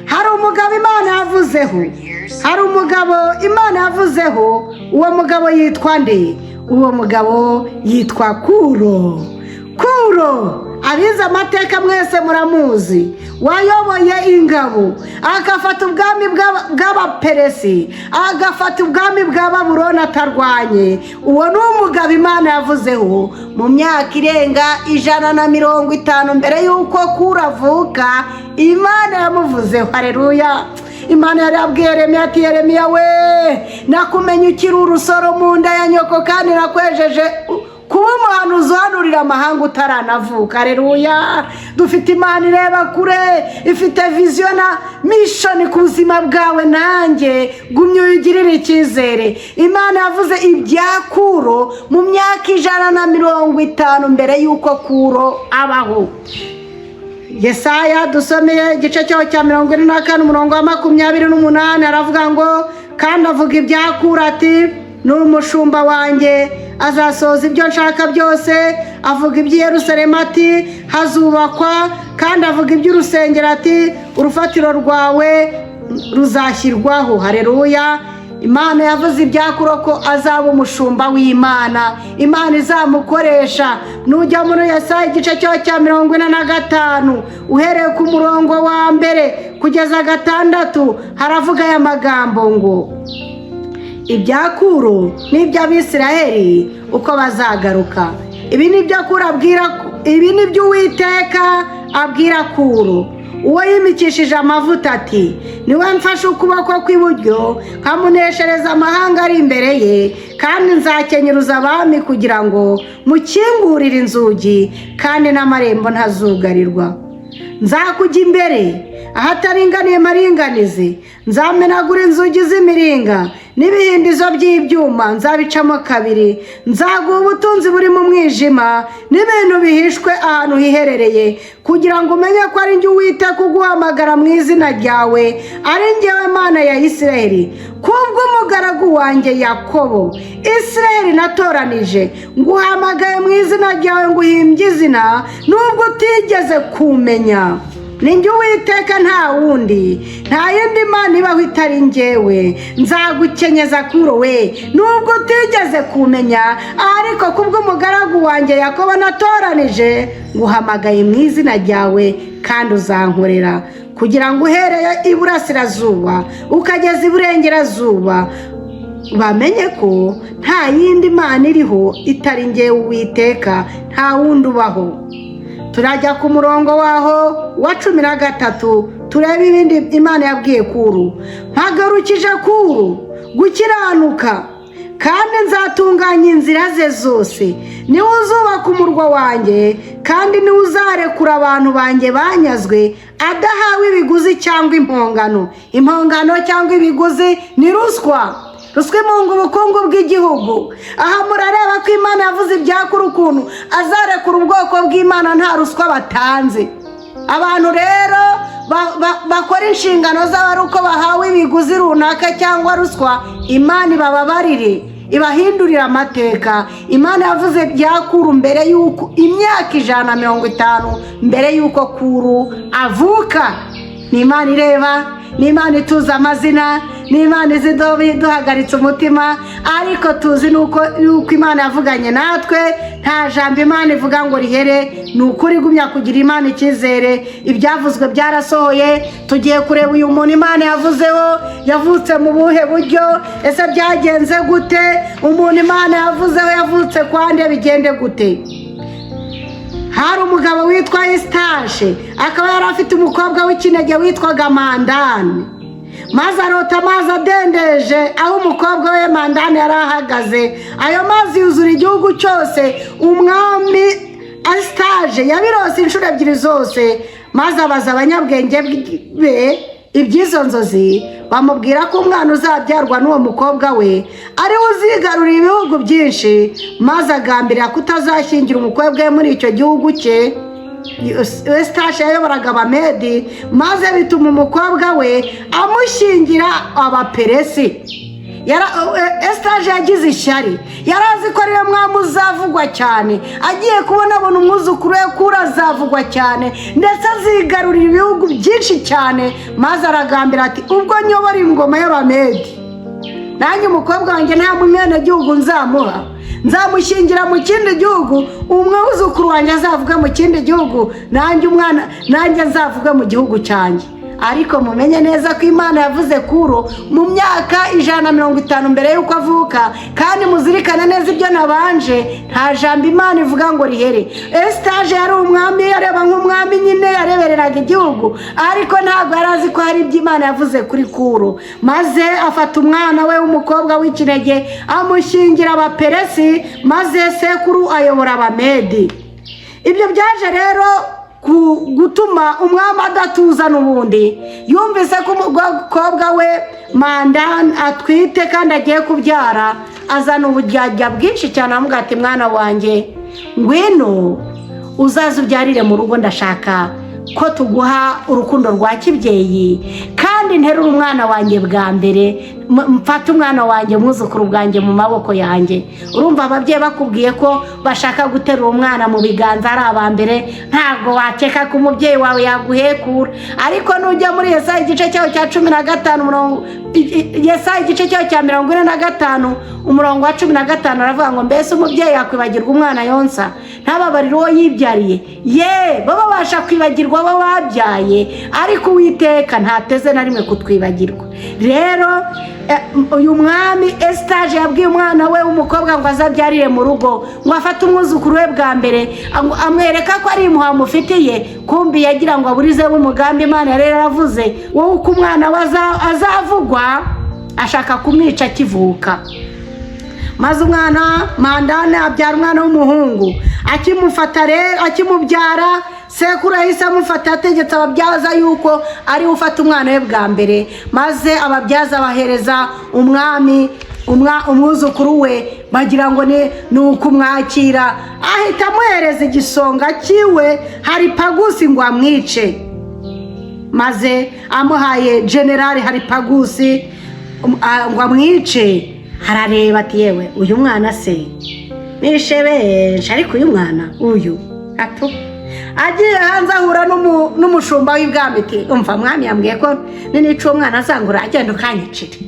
Speaker 1: Hari umugabo Imana yavuzeho, hari umugabo Imana yavuzeho. Uwo mugabo yitwa nde? Uwo mugabo yitwa Kuro. Kuro, abize amateka mwese muramuzi, wayoboye ingabo agafata ubwami bw'Abaperesi, agafata ubwami bwa Baburoni atarwanye. Uwo ni umugabo Imana yavuzeho mu myaka irenga 150 mbere y'uko Kuro avuka. Imana yamuvuzeho. Hareruya! Imana yari yabwiye Yeremiya ati: "Yeremiya we, nakumenye ukiri urusoro mu nda ya nyoko, kandi nakwejeje kuba umuhanuzi uhanurira amahanga utaranavuka." Hareruya! Dufite Imana ireba kure, ifite vision na mission ku buzima bwawe nanjye. Gumya uyigirire icyizere. Imana yavuze ibya Kuro mu myaka 150 mbere y'uko Kuro abaho. Yesaya dusomeye igice cyaho cya 44, umurongo wa 28, aravuga ngo: "Kandi avuga ibya Kuro ati: 'Ni umushumba wanjye, azasohoza ibyo nshaka byose.' Avuga iby'i Yerusalemu ati: 'Hazubakwa,' kandi avuga iby'urusengero ati: 'Urufatiro rwawe Ruzashyirwaho. Hareruya! Imana yavuze ibya Kuro ko azaba umushumba w'Imana, Imana izamukoresha. Nujya muri Yesaya igice cyo cya 45, uhereye ku murongo wa 1 kugeza 6, haravuga aya magambo ngo: "Ibya Kuro n'iby'Abisiraheli uko bazagaruka." Ibi ni byo Kuro abwira, ibi ni byo Uwiteka abwira Kuro uwo yimikishije amavuta, ati: "Niwe mfashe ukuboko kw'iburyo, nkamuneshereza amahanga ari imbere ye, kandi nzakenyuruza abami kugira ngo mukingurire inzugi, kandi n'amarembo ntazugarirwa. Nzakujya imbere ahataringaniye maringanize, nzamenagura inzugi z'imiringa, n'ibihindizo by'ibyuma nzabicamo kabiri. Nzaguha ubutunzi buri mu mwijima n'ibintu bihishwe ahantu hiherereye, kugira ngo umenye ko ari njye Uwiteka uguhamagara mu izina ryawe, ari njyewe Mana ya Isiraheli. Kubw'umugaragu wanjye Yakobo, Isiraheli natoranije, nguhamagaye mu izina ryawe, nguhimbye izina nubwo utigeze kumenya. Ni njye Uwiteka, nta wundi, nta yindi mana ibaho itari njyewe. Nzagukenyeza Kuro we, nubwo utigeze kumenya, ariko kubw'umugaragu wanjye Yakobo natoranije, nguhamagaye mu izina ryawe, kandi uzankorera, kugira ngo uhereye iburasirazuba ukageza iburengerazuba bamenye ko nta yindi mana iriho itari njyewe Uwiteka, nta wundi ubaho." Turajya ku murongo waho wa 13, turebe ibindi Imana yabwiye Kuru. "Mpagarukije Kuru gukiranuka, kandi nzatunganya inzira ze zose. Niwe uzubaka umurwa wanjye, kandi niwe uzarekura abantu banjye banyazwe adahawe ibiguzi cyangwa impongano." Impongano cyangwa ibiguzi ni ruswa. Ruswa imunga ubukungu bw'igihugu. Aha murareba ko Imana yavuze ibya Kuro, ukuntu azarekura ubwoko bw'Imana nta ruswa batanze. Abantu rero bakora inshingano zabo ari uko bahawe ibiguzi runaka cyangwa ruswa, Imana ibababarire, ibahindurire amateka. Imana yavuze bya Kuru mbere y'uko, imyaka 150 mbere y'uko Kuru avuka. Ni Imana ireba, ni Imana ituzi amazina, ni Imana izi duhagaritse umutima, ariko tuzi nuko Imana yavuganye natwe. Nta jambo Imana ivuga ngo rihere. Ni ukuri, gumya kugira Imana icyizere. Ibyavuzwe byarasohoye. Tugiye kureba uyu muntu Imana yavuzeho yavutse mu buhe buryo. Ese byagenze gute? Umuntu Imana yavuzeho yavutse kwande? Bigende gute? Hari umugabo witwa Isitashe, akaba yari afite umukobwa w'ikinege witwaga Mandani. Maze arota amazi adendeje aho umukobwa we Mandani yari ahagaze, ayo mazi yuzura igihugu cyose. Umwami Asitaje yabirose inshuro ebyiri zose, maze abaza abanyabwenge be iby'izo nzozi. Bamubwira ko umwana uzabyarwa n'uwo mukobwa we ariwe uzigarurira ibihugu byinshi, maze agambirira kutazashyingira umukobwa we muri icyo gihugu cye. Esitashe yayoboraga Abamedi, maze bituma umukobwa we amushyingira Abaperesi. Esitaje yagize ishyari, yari azi ko ariwe mwami uzavugwa cyane. Agiye kubona, abona umwuzukuru we kuri azavugwa cyane, ndetse azigarurira ibihugu byinshi cyane, maze aragambira ati: "Ubwo nyobora ingoma y'Abamedi, nanjye umukobwa wanjye nta mwenegihugu nzamuha, nzamushyingira mu kindi gihugu. Umwuzukuru wanjye azavuga mu kindi gihugu, nanjye umwana nanjye nzavuga mu gihugu cyanjye." Ariko mumenye neza ko Imana yavuze Kuro mu myaka 150 mbere y'uko avuka. Kandi muzirikane neza ibyo nabanje, nta jambo Imana ivuga ngo rihere. Esitaje yari umwami, yareba nk'umwami nyine, yarebereraga igihugu, ariko ntabwo yari azi ko hari ibyo Imana yavuze kuri Kuro. Maze afata umwana we w'umukobwa w'ikinege, amushyingira Abaperesi, maze sekuru ayobora Abamedi. Ibyo byaje rero gutuma umwami adatuza. N'ubundi yumvise ko umukobwa we Mandani atwite kandi agiye kubyara, azana uburyarya bwinshi cyane, aramubwira ati: "Mwana wanjye, ngwino uzaze ubyarire mu rugo, ndashaka Ko tuguha urukundo rwa kibyeyi, kandi nterure umwana wanjye bwa mbere, mfate umwana wanjye, umwuzukuru bwanjye mu maboko yanjye. Urumva, ababyeyi bakubwiye ko bashaka guterura umwana mu biganza ari aba mbere, ntabwo wakeka ko umubyeyi wawe yaguhekura. Ariko nujya muri Yesaya igice cyaho cya 15 umurongo, Yesaya igice cyaho cya 45 umurongo wa 15, aravuga ngo: "Mbese umubyeyi yakwibagirwa umwana yonsa, ntababarire uwo yibyariye?" Ye, bo babasha kwibagirwa abo babyaye, ariko Uwiteka ntateze na rimwe kutwibagirwa. Rero uyu mwami Esitaje yabwiye umwana we w'umukobwa ngo azabyarire mu rugo, ngo afate umwuzukuru we bwa mbere, amwereka ko ari impuhwe amufitiye. Kumbi yagira ngo aburizemo umugambi Imana yari yaravuze wowe uko umwana we azavugwa, ashaka kumwica akivuka. Maze umwana Mandane abyara umwana w'umuhungu. Akimufata rero, akimubyara, sekuru yahise amufata, yategetse ababyaza yuko ariwe ufata umwana we bwa mbere. Maze ababyaza bahereza umwami umwuzukuru we, bagira ngo ni ukumwakira, ahita amuhereza igisonga cyiwe Haripagusi ngo amwice. Maze amuhaye generali Haripagusi ngo amwice, arareba ati: "Yewe, uyu mwana se nishe benshi, ariko uyu mwana uyu ato." Agiye hanze ahura n'umushumba w'ibwami, ati: "Umva, mwami yambwiye ko ninica uwo mwana azangura, agenda ukanyicire."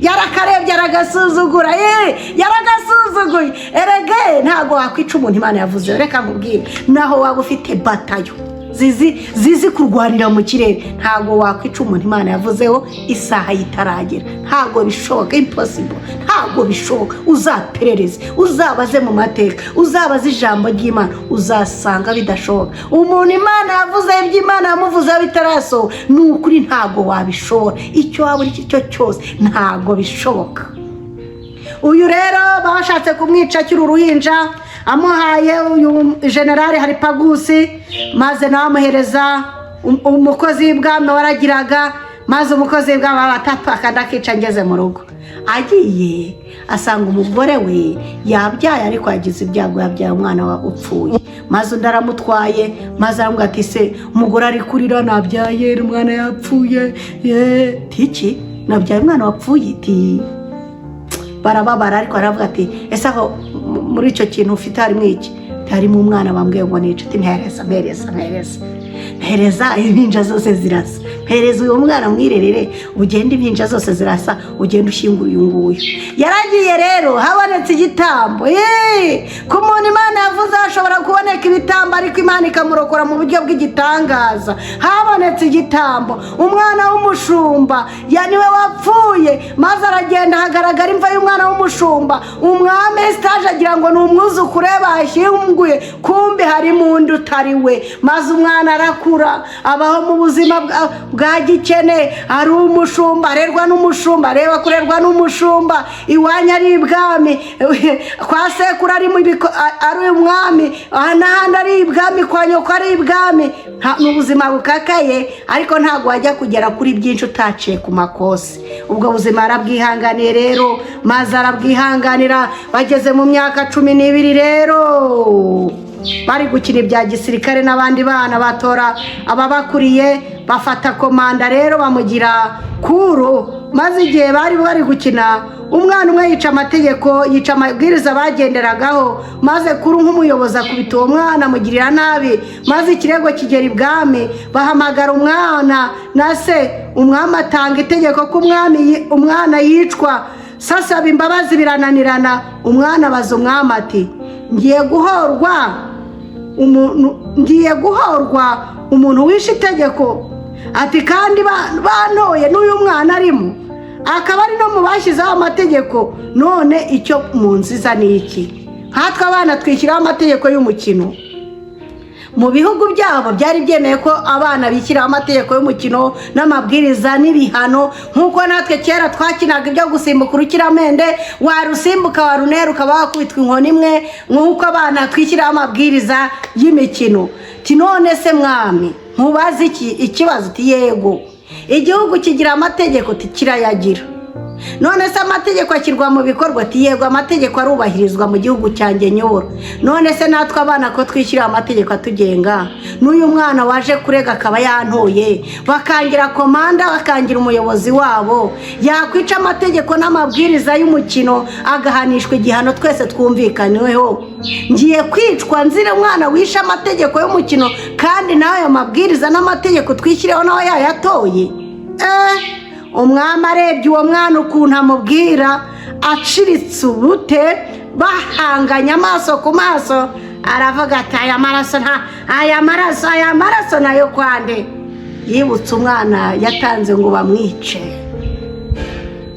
Speaker 1: Yarakarebye aragasuzugura. Ye, yaragasuzuguye. Erege ntabwo wakwica umuntu Imana yavuze. Reka nkubwire, naho waba ufite batayo zizi kurwanira mu kirere, ntabwo wakwica umuntu Imana yavuzeho isaha yitaragera. Ntabwo bishoboka, impossible, ntabwo bishoboka. Uzaperereze, uzabaze mu mateka, uzabaze ijambo ry'Imana, uzasanga bidashoboka. Umuntu Imana yavuze, iby'Imana yamuvuzeho bitarasohoka, ni ukuri ntabwo wabishobora. Icyo waba uri cyo cyose, ntabwo bishoboka. Uyu rero bashatse kumwica akiri uruhinja, amuhaye uyu generali Haripagusi, maze nawe amuhereza umukozi w'ibwami waragiraga. Maze umukozi w'ibwami aratapfa, ndakica ngeze mu rugo. Agiye asanga umugore we yabyaye, ariko yagize ibyago, yabyaye umwana wa upfuye. Maze undi aramutwaye, maze aramubwira ati: "Se umugore ari kurira, nabyaye umwana yapfuye." Ye, tiki nabyaye umwana wapfuye, iti barababara. Ariko aravuga ati: "Ese aho muri icyo kintu ufite harimo iki?" Harimo umwana bambwiye ngo ni inshuti. "Mpereza, mpereza, mpereza, mpereza, impinja zose zirasa. Mpereza uyu mwana mwirerere, ugende, impinja zose zirasa, ugende ushyingura uyu nguyu." Yaragiye rero, habonetse igitambo. Yeee! Ku muntu Imana yavuze hashobora kuboneka ibitambo, ariko Imana ikamurokora mu buryo bw'igitangaza. Habonetse igitambo, umwana w'umushumba ya niwe wapfuye. Maze aragenda, hagaragara imva y'umwana w'umushumba. Umwami Esitaje agira ngo ni umwuzukuru we bashyinguye, kumbi harimo undi utari we. Maze umwana arakura, abaho mu buzima bwa gikene, ari umushumba, arerwa n'umushumba. Areba kurerwa n'umushumba, iwanyu ari ibwami, kwa sekuru ari mu ari umwami, aha n'ahandi ari ibwami, kwa nyoko ari ibwami. Ni ubuzima bukakaye, ariko ntabwo wajya kugera kuri byinshi utaciye ku makosi. Ubwo buzima arabwihanganiye rero, maze arabwihanganira. Bageze mu myaka 12 rero, bari gukina ibya gisirikare n'abandi bana, batora ababakuriye, bafata komanda rero bamugira kuru. Maze igihe bari bari gukina, umwana umwe yica amategeko, yica amabwiriza bagenderagaho. Maze kuru nk'umuyobozi akubita uwo mwana, amugirira nabi. Maze ikirego kigera ibwami, bahamagara umwana na se. Umwami atanga itegeko ko umwana yicwa. Sasaba imbabazi birananirana. Umwana abaza umwami ati: "Ngiye guhorwa umuntu, ngiye guhorwa umuntu wishe itegeko," ati: "kandi bantoye n'uyu mwana arimo, akaba ari no mu bashyizeho amategeko. None icyo mu nziza ni iki?" Nkatwe abana twishyiraho amategeko y'umukino. Mu bihugu byabo byari byemeye ko abana bishyiraho amategeko y'umukino n'amabwiriza n'ibihano, nk'uko natwe kera twakinaga ibyo gusimbuka urukiramende, warusimbuka warunera ukaba wakubitwa inkoni imwe, nk'uko abana twishyiraho amabwiriza y'imikino. Ti: "None se mwami, nkubaze iki ikibazo?" Uti: "Yego." "Igihugu kigira amategeko?" Ti: "Kirayagira." None se amategeko ashyirwa mu bikorwa? Ati: "Yego, amategeko arubahirizwa mu gihugu cyanjye nyobora." None se natwe abana ko twishyiriye amategeko atugenga, n'uyu mwana waje kurega akaba yantoye, bakangira commander, bakangira umuyobozi wabo, yakwica amategeko n'amabwiriza y'umukino agahanishwa igihano twese twumvikanyweho, ngiye kwicwa nzira umwana wishe amategeko y'umukino, kandi n'ayo mabwiriza n'amategeko twishyiriyeho nawe yayatoye? Umwami arebye uwo mwana ukuntu amubwira aciritse ubute, bahanganye amaso ku maso, aravuga ati: "Aya maraso, nta aya maraso, aya maraso nayo kwande?" Yibutse umwana yatanze ngo bamwice.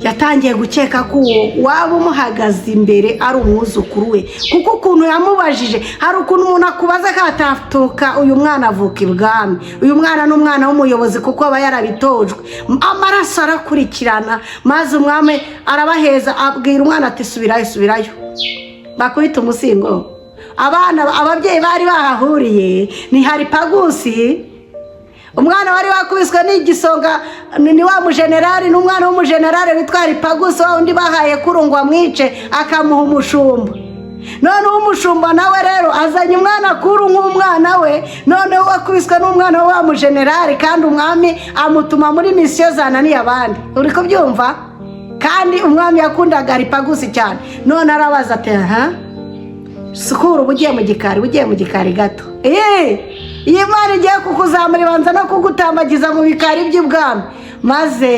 Speaker 1: Yatangiye gukeka ko uwo waba umuhagaze imbere ari umwuzukuru we, kuko ukuntu yamubajije, hari ukuntu umuntu akubaza akatatuka. Uyu mwana avuka ibwami, uyu mwana ni umwana w'umuyobozi, kuko aba yarabitojwe. Amaraso arakurikirana, maze umwami arabaheza, abwira umwana ati: "Subirayo, subirayo, bakubita umusingo." Abana, ababyeyi bari bahahuriye ni Haripagusi, umwana wari wakubiswe n'igisonga ni wa mujenerali, ni umwana w'umujenerali witwa Haripagusi, wa undi bahaye kuru ngo amwice, akamuha umushumba. Noneho umushumba nawe rero azanye umwana kuru nk'umwana we, noneho wakubiswe n'umwana wa mujenerali, kandi umwami amutuma muri mission zananiye abandi. Uri kubyumva? Kandi umwami yakundaga Haripagusi cyane. None arabaza ati: "Aha sukura, uba ugiye mu gikari, uba ugiye mu gikari gato. Iyi Mana igiye kukuzamura, ibanza no kugutambagiza mu bikari by'ubwami." Maze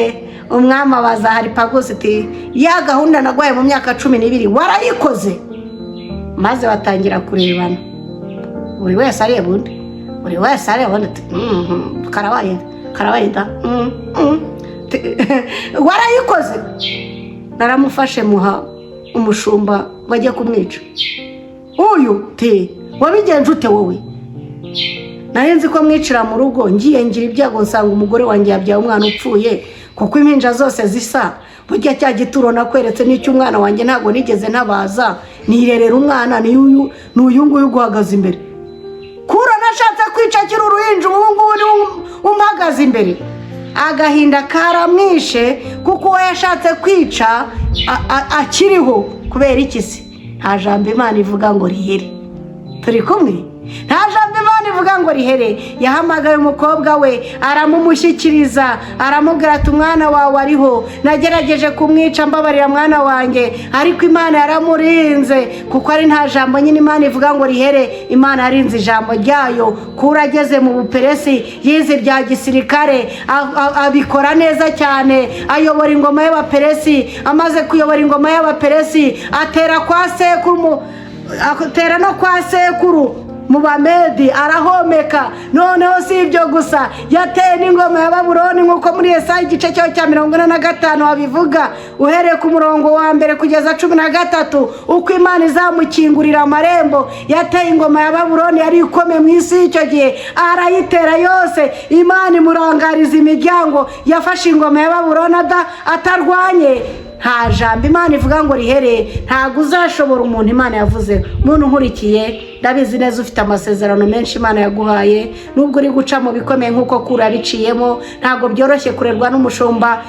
Speaker 1: umwami abaza Haripagusi ati: "Ya gahunda naguhaye mu myaka 12 warayikoze?" Maze batangira kurebana, buri wese areba undi, buri wese areba undi, ati: "Karabaye, karabaye da. Warayikoze? Naramufashe, muha umushumba ngo ajye kumwica uyu." Ti: "Wabigenje ute wowe?" "Nari nzi ko mwicira mu rugo, ngiye ngira ibyago nsanga umugore wanjye yabyaye umwana upfuye, kuko impinja zose zisa. Burya cya gituro nakweretse n'icy'umwana wanjye, ntabwo nigeze ntabaza, nirerera umwana. Ni uyu, ni uyu nguyu uguhagaze imbere. Kura nashatse kwica akiri uruhinja, ubu ngubu ni umuhagaze imbere." Agahinda karamwishe, kuko uwo yashatse kwica akiriho. Kubera iki se? Nta jambo Imana ivuga ngo rihere. Turi kumwe? Nta jambo Imana ivuga ngo rihere. Yahamagaye umukobwa we, aramumushyikiriza, aramubwira ati: "Umwana wawe ariho, nagerageje kumwica, mbabarira mwana wanjye, ariko Imana yaramurinze." Kuko ari nta jambo nyine Imana ivuga ngo rihere. Imana yarinze ijambo ryayo. Kuri ageze mu Buperesi, yize ibya gisirikare, abikora neza cyane, ayobora ingoma y'Abaperesi. Amaze kuyobora ingoma y'Abaperesi, atera kwa sekuru, atera no kwa sekuru mu Bamedi, arahomeka. Noneho si ibyo gusa, yateye n'ingoma ya Babuloni, nk'uko muri Yesaya igice cyayo cya 45 babivuga, uhereye ku murongo wa 1 kugeza 13, uko Imana izamukingurira amarembo. Yateye ingoma ya Babuloni yari ikomeye mu isi y'icyo gihe, arayitera yose, Imana imurangariza imiryango. Yafashe ingoma ya Babuloni atarwanye. Nta jambo Imana ivuga ngo rihere. Ntabwo uzashobora umuntu Imana yavuze. Umuntu nkurikiye, ndabizi neza ufite amasezerano menshi Imana yaguhaye, nubwo uri guca mu bikomeye nk'uko kura biciyemo. Ntabwo byoroshye kurerwa n'umushumba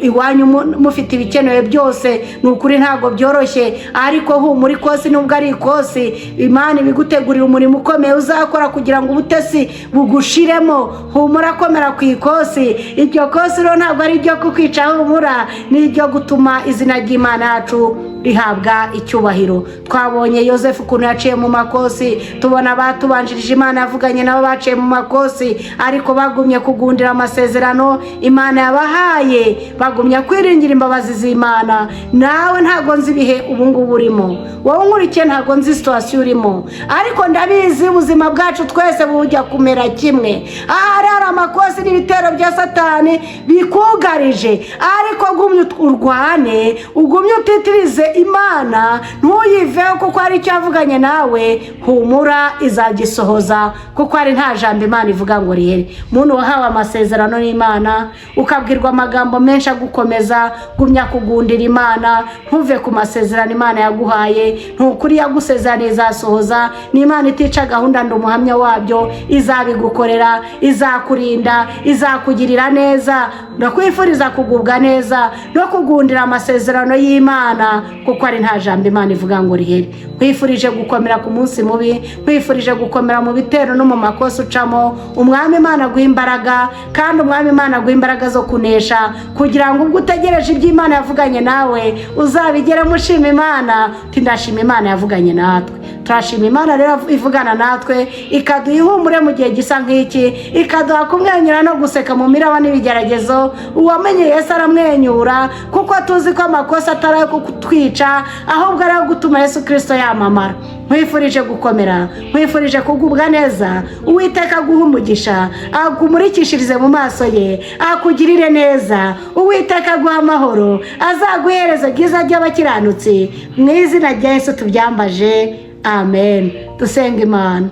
Speaker 1: iwanyu mufite ibikenewe byose. Ni ukuri ntabwo byoroshye, ariko humura, ikosi nubwo ari ikosi, Imana ibigutegurira umurimo ukomeye uzakora kugira ngo ubutesi bugushiremo. Humura, komera ku ikosi. Iryo kosi rero ntabwo ari iryo kukwica, humura, ni iryo gutuma izina ry'Imana yacu rihabwa icyubahiro. Twabonye Yosefu ukuntu yaciye mu makosi, tubona abatubanjirije Imana yavuganye nabo baciye mu makosi, ariko bagumye kugundira amasezerano Imana yabahaye, bagumya kwiringira imbabazi z'Imana. Nawe ntabwo nzi ibihe ubu ngubu urimo, wowe unkurikiye, ntabwo nzi situation urimo, ariko ndabizi ubuzima bwacu twese bujya kumera kimwe. Ahari hari amakosi n'ibitero bya Satani bikugarije, ariko gumya urwane, ugumye utitirize. Imana, ntuyiveho kuko hari icyo yavuganye nawe. Humura, izagisohoza kuko hari nta jambo Imana ivuga ngo rihere. Muntu wahawe amasezerano n'Imana, ukabwirwa amagambo menshi agukomeza, gumya kugundira Imana, ntuve ku masezerano Imana yaguhaye. Ntukuri yagusezeraniye izasohoza. Ni Imana itica gahunda, ndi umuhamya wabyo. Izabigukorera, izakurinda, izakugirira neza. Ndakwifuriza kugubwa neza no kugundira amasezerano y'Imana kuko ari nta jambo Imana ivuga ngo rihere. Nkwifurije gukomera ku munsi mubi, nkwifurije gukomera mu bitero no mu makosa ucamo. Umwami Imana aguha imbaraga, kandi Umwami Imana aguha imbaraga zo kunesha, kugira ngo ubwo utegereje ibyo Imana yavuganye nawe uzabigeremo ushima Imana uti: "Ndashima Imana yavuganye natwe." Turashima Imana rero ivugana natwe, ikaduha ihumure mu gihe gisa nk'iki, ikaduha kumwenyura no guseka mu miraba n'ibigeragezo. Uwamenye Yesu aramwenyura, kuko tuzi ko amakosa atari ayo kutwica, ahubwo ari ayo gutuma Yesu Kirisito yamamara. Nkwifurije gukomera, nkwifurije kugubwa neza. Uwiteka aguha umugisha, akumurikishirize mu maso ye, akugirire neza. Uwiteka aguha amahoro, azaguhereza byiza by'abakiranutsi. Mu izina rya Yesu tubyambaje, amen. Dusenga Imana.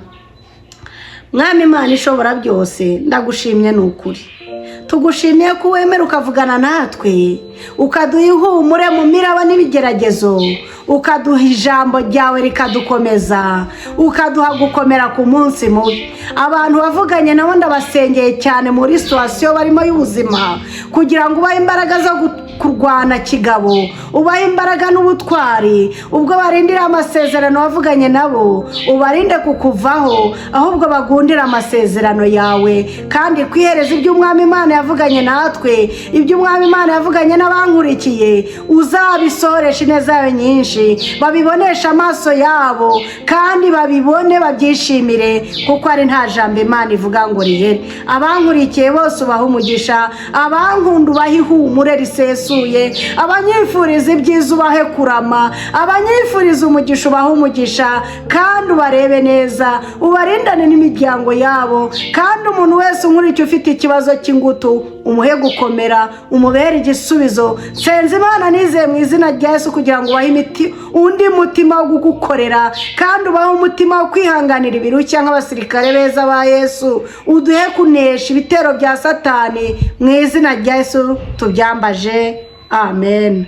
Speaker 1: Mwami Imana ishobora byose, ndagushimye, ni ukuri tugushimiye ko wemera ukavugana natwe, ukaduha ihumure mu miraba n'ibigeragezo, ukaduha ijambo ryawe rikadukomeza, ukaduha gukomera ku munsi mubi. Abantu bavuganye nabo ndabasengeye cyane muri situation barimo y'ubuzima, kugira ngo ubahe imbaraga zo kurwana kigabo, ubahe imbaraga n'ubutwari ubwo barindira amasezerano wavuganye nabo. Ubarinde kukuvaho, ahubwo bagundire amasezerano yawe, kandi kwihereza ibyo Umwami Imana yavuganye natwe, ibyo Umwami Imana yavuganye n'abankurikiye, uzabisohoresha ineza yawe nyinshi, babibonesha amaso yabo kandi babibone babyishimire, kuko ari nta jambo Imana ivuga ngo rihere. Abankurikiye bose ubaha umugisha, abankunda ubahe ihumure risesuye, abanyifuriza ibyiza ubahe kurama, abanyifuriza umugisha ubahe umugisha, kandi ubarebe neza, ubarindane n'imiryango yabo. Kandi umuntu wese unkurikiye ufite ikibazo cy'ingutu, umuhe gukomera, umubere igisubizo. Nsenze Imana nizeye mu izina rya Yesu kugira ngo ubahe imiti, undi mutima wo kugukorera, kandi ubahe umutima wo kwihanganira ibirushya nk'abasirikare beza ba Yesu. Uduhe kunesha ibitero bya Satani. Mu izina rya Yesu tubyambaje, amen.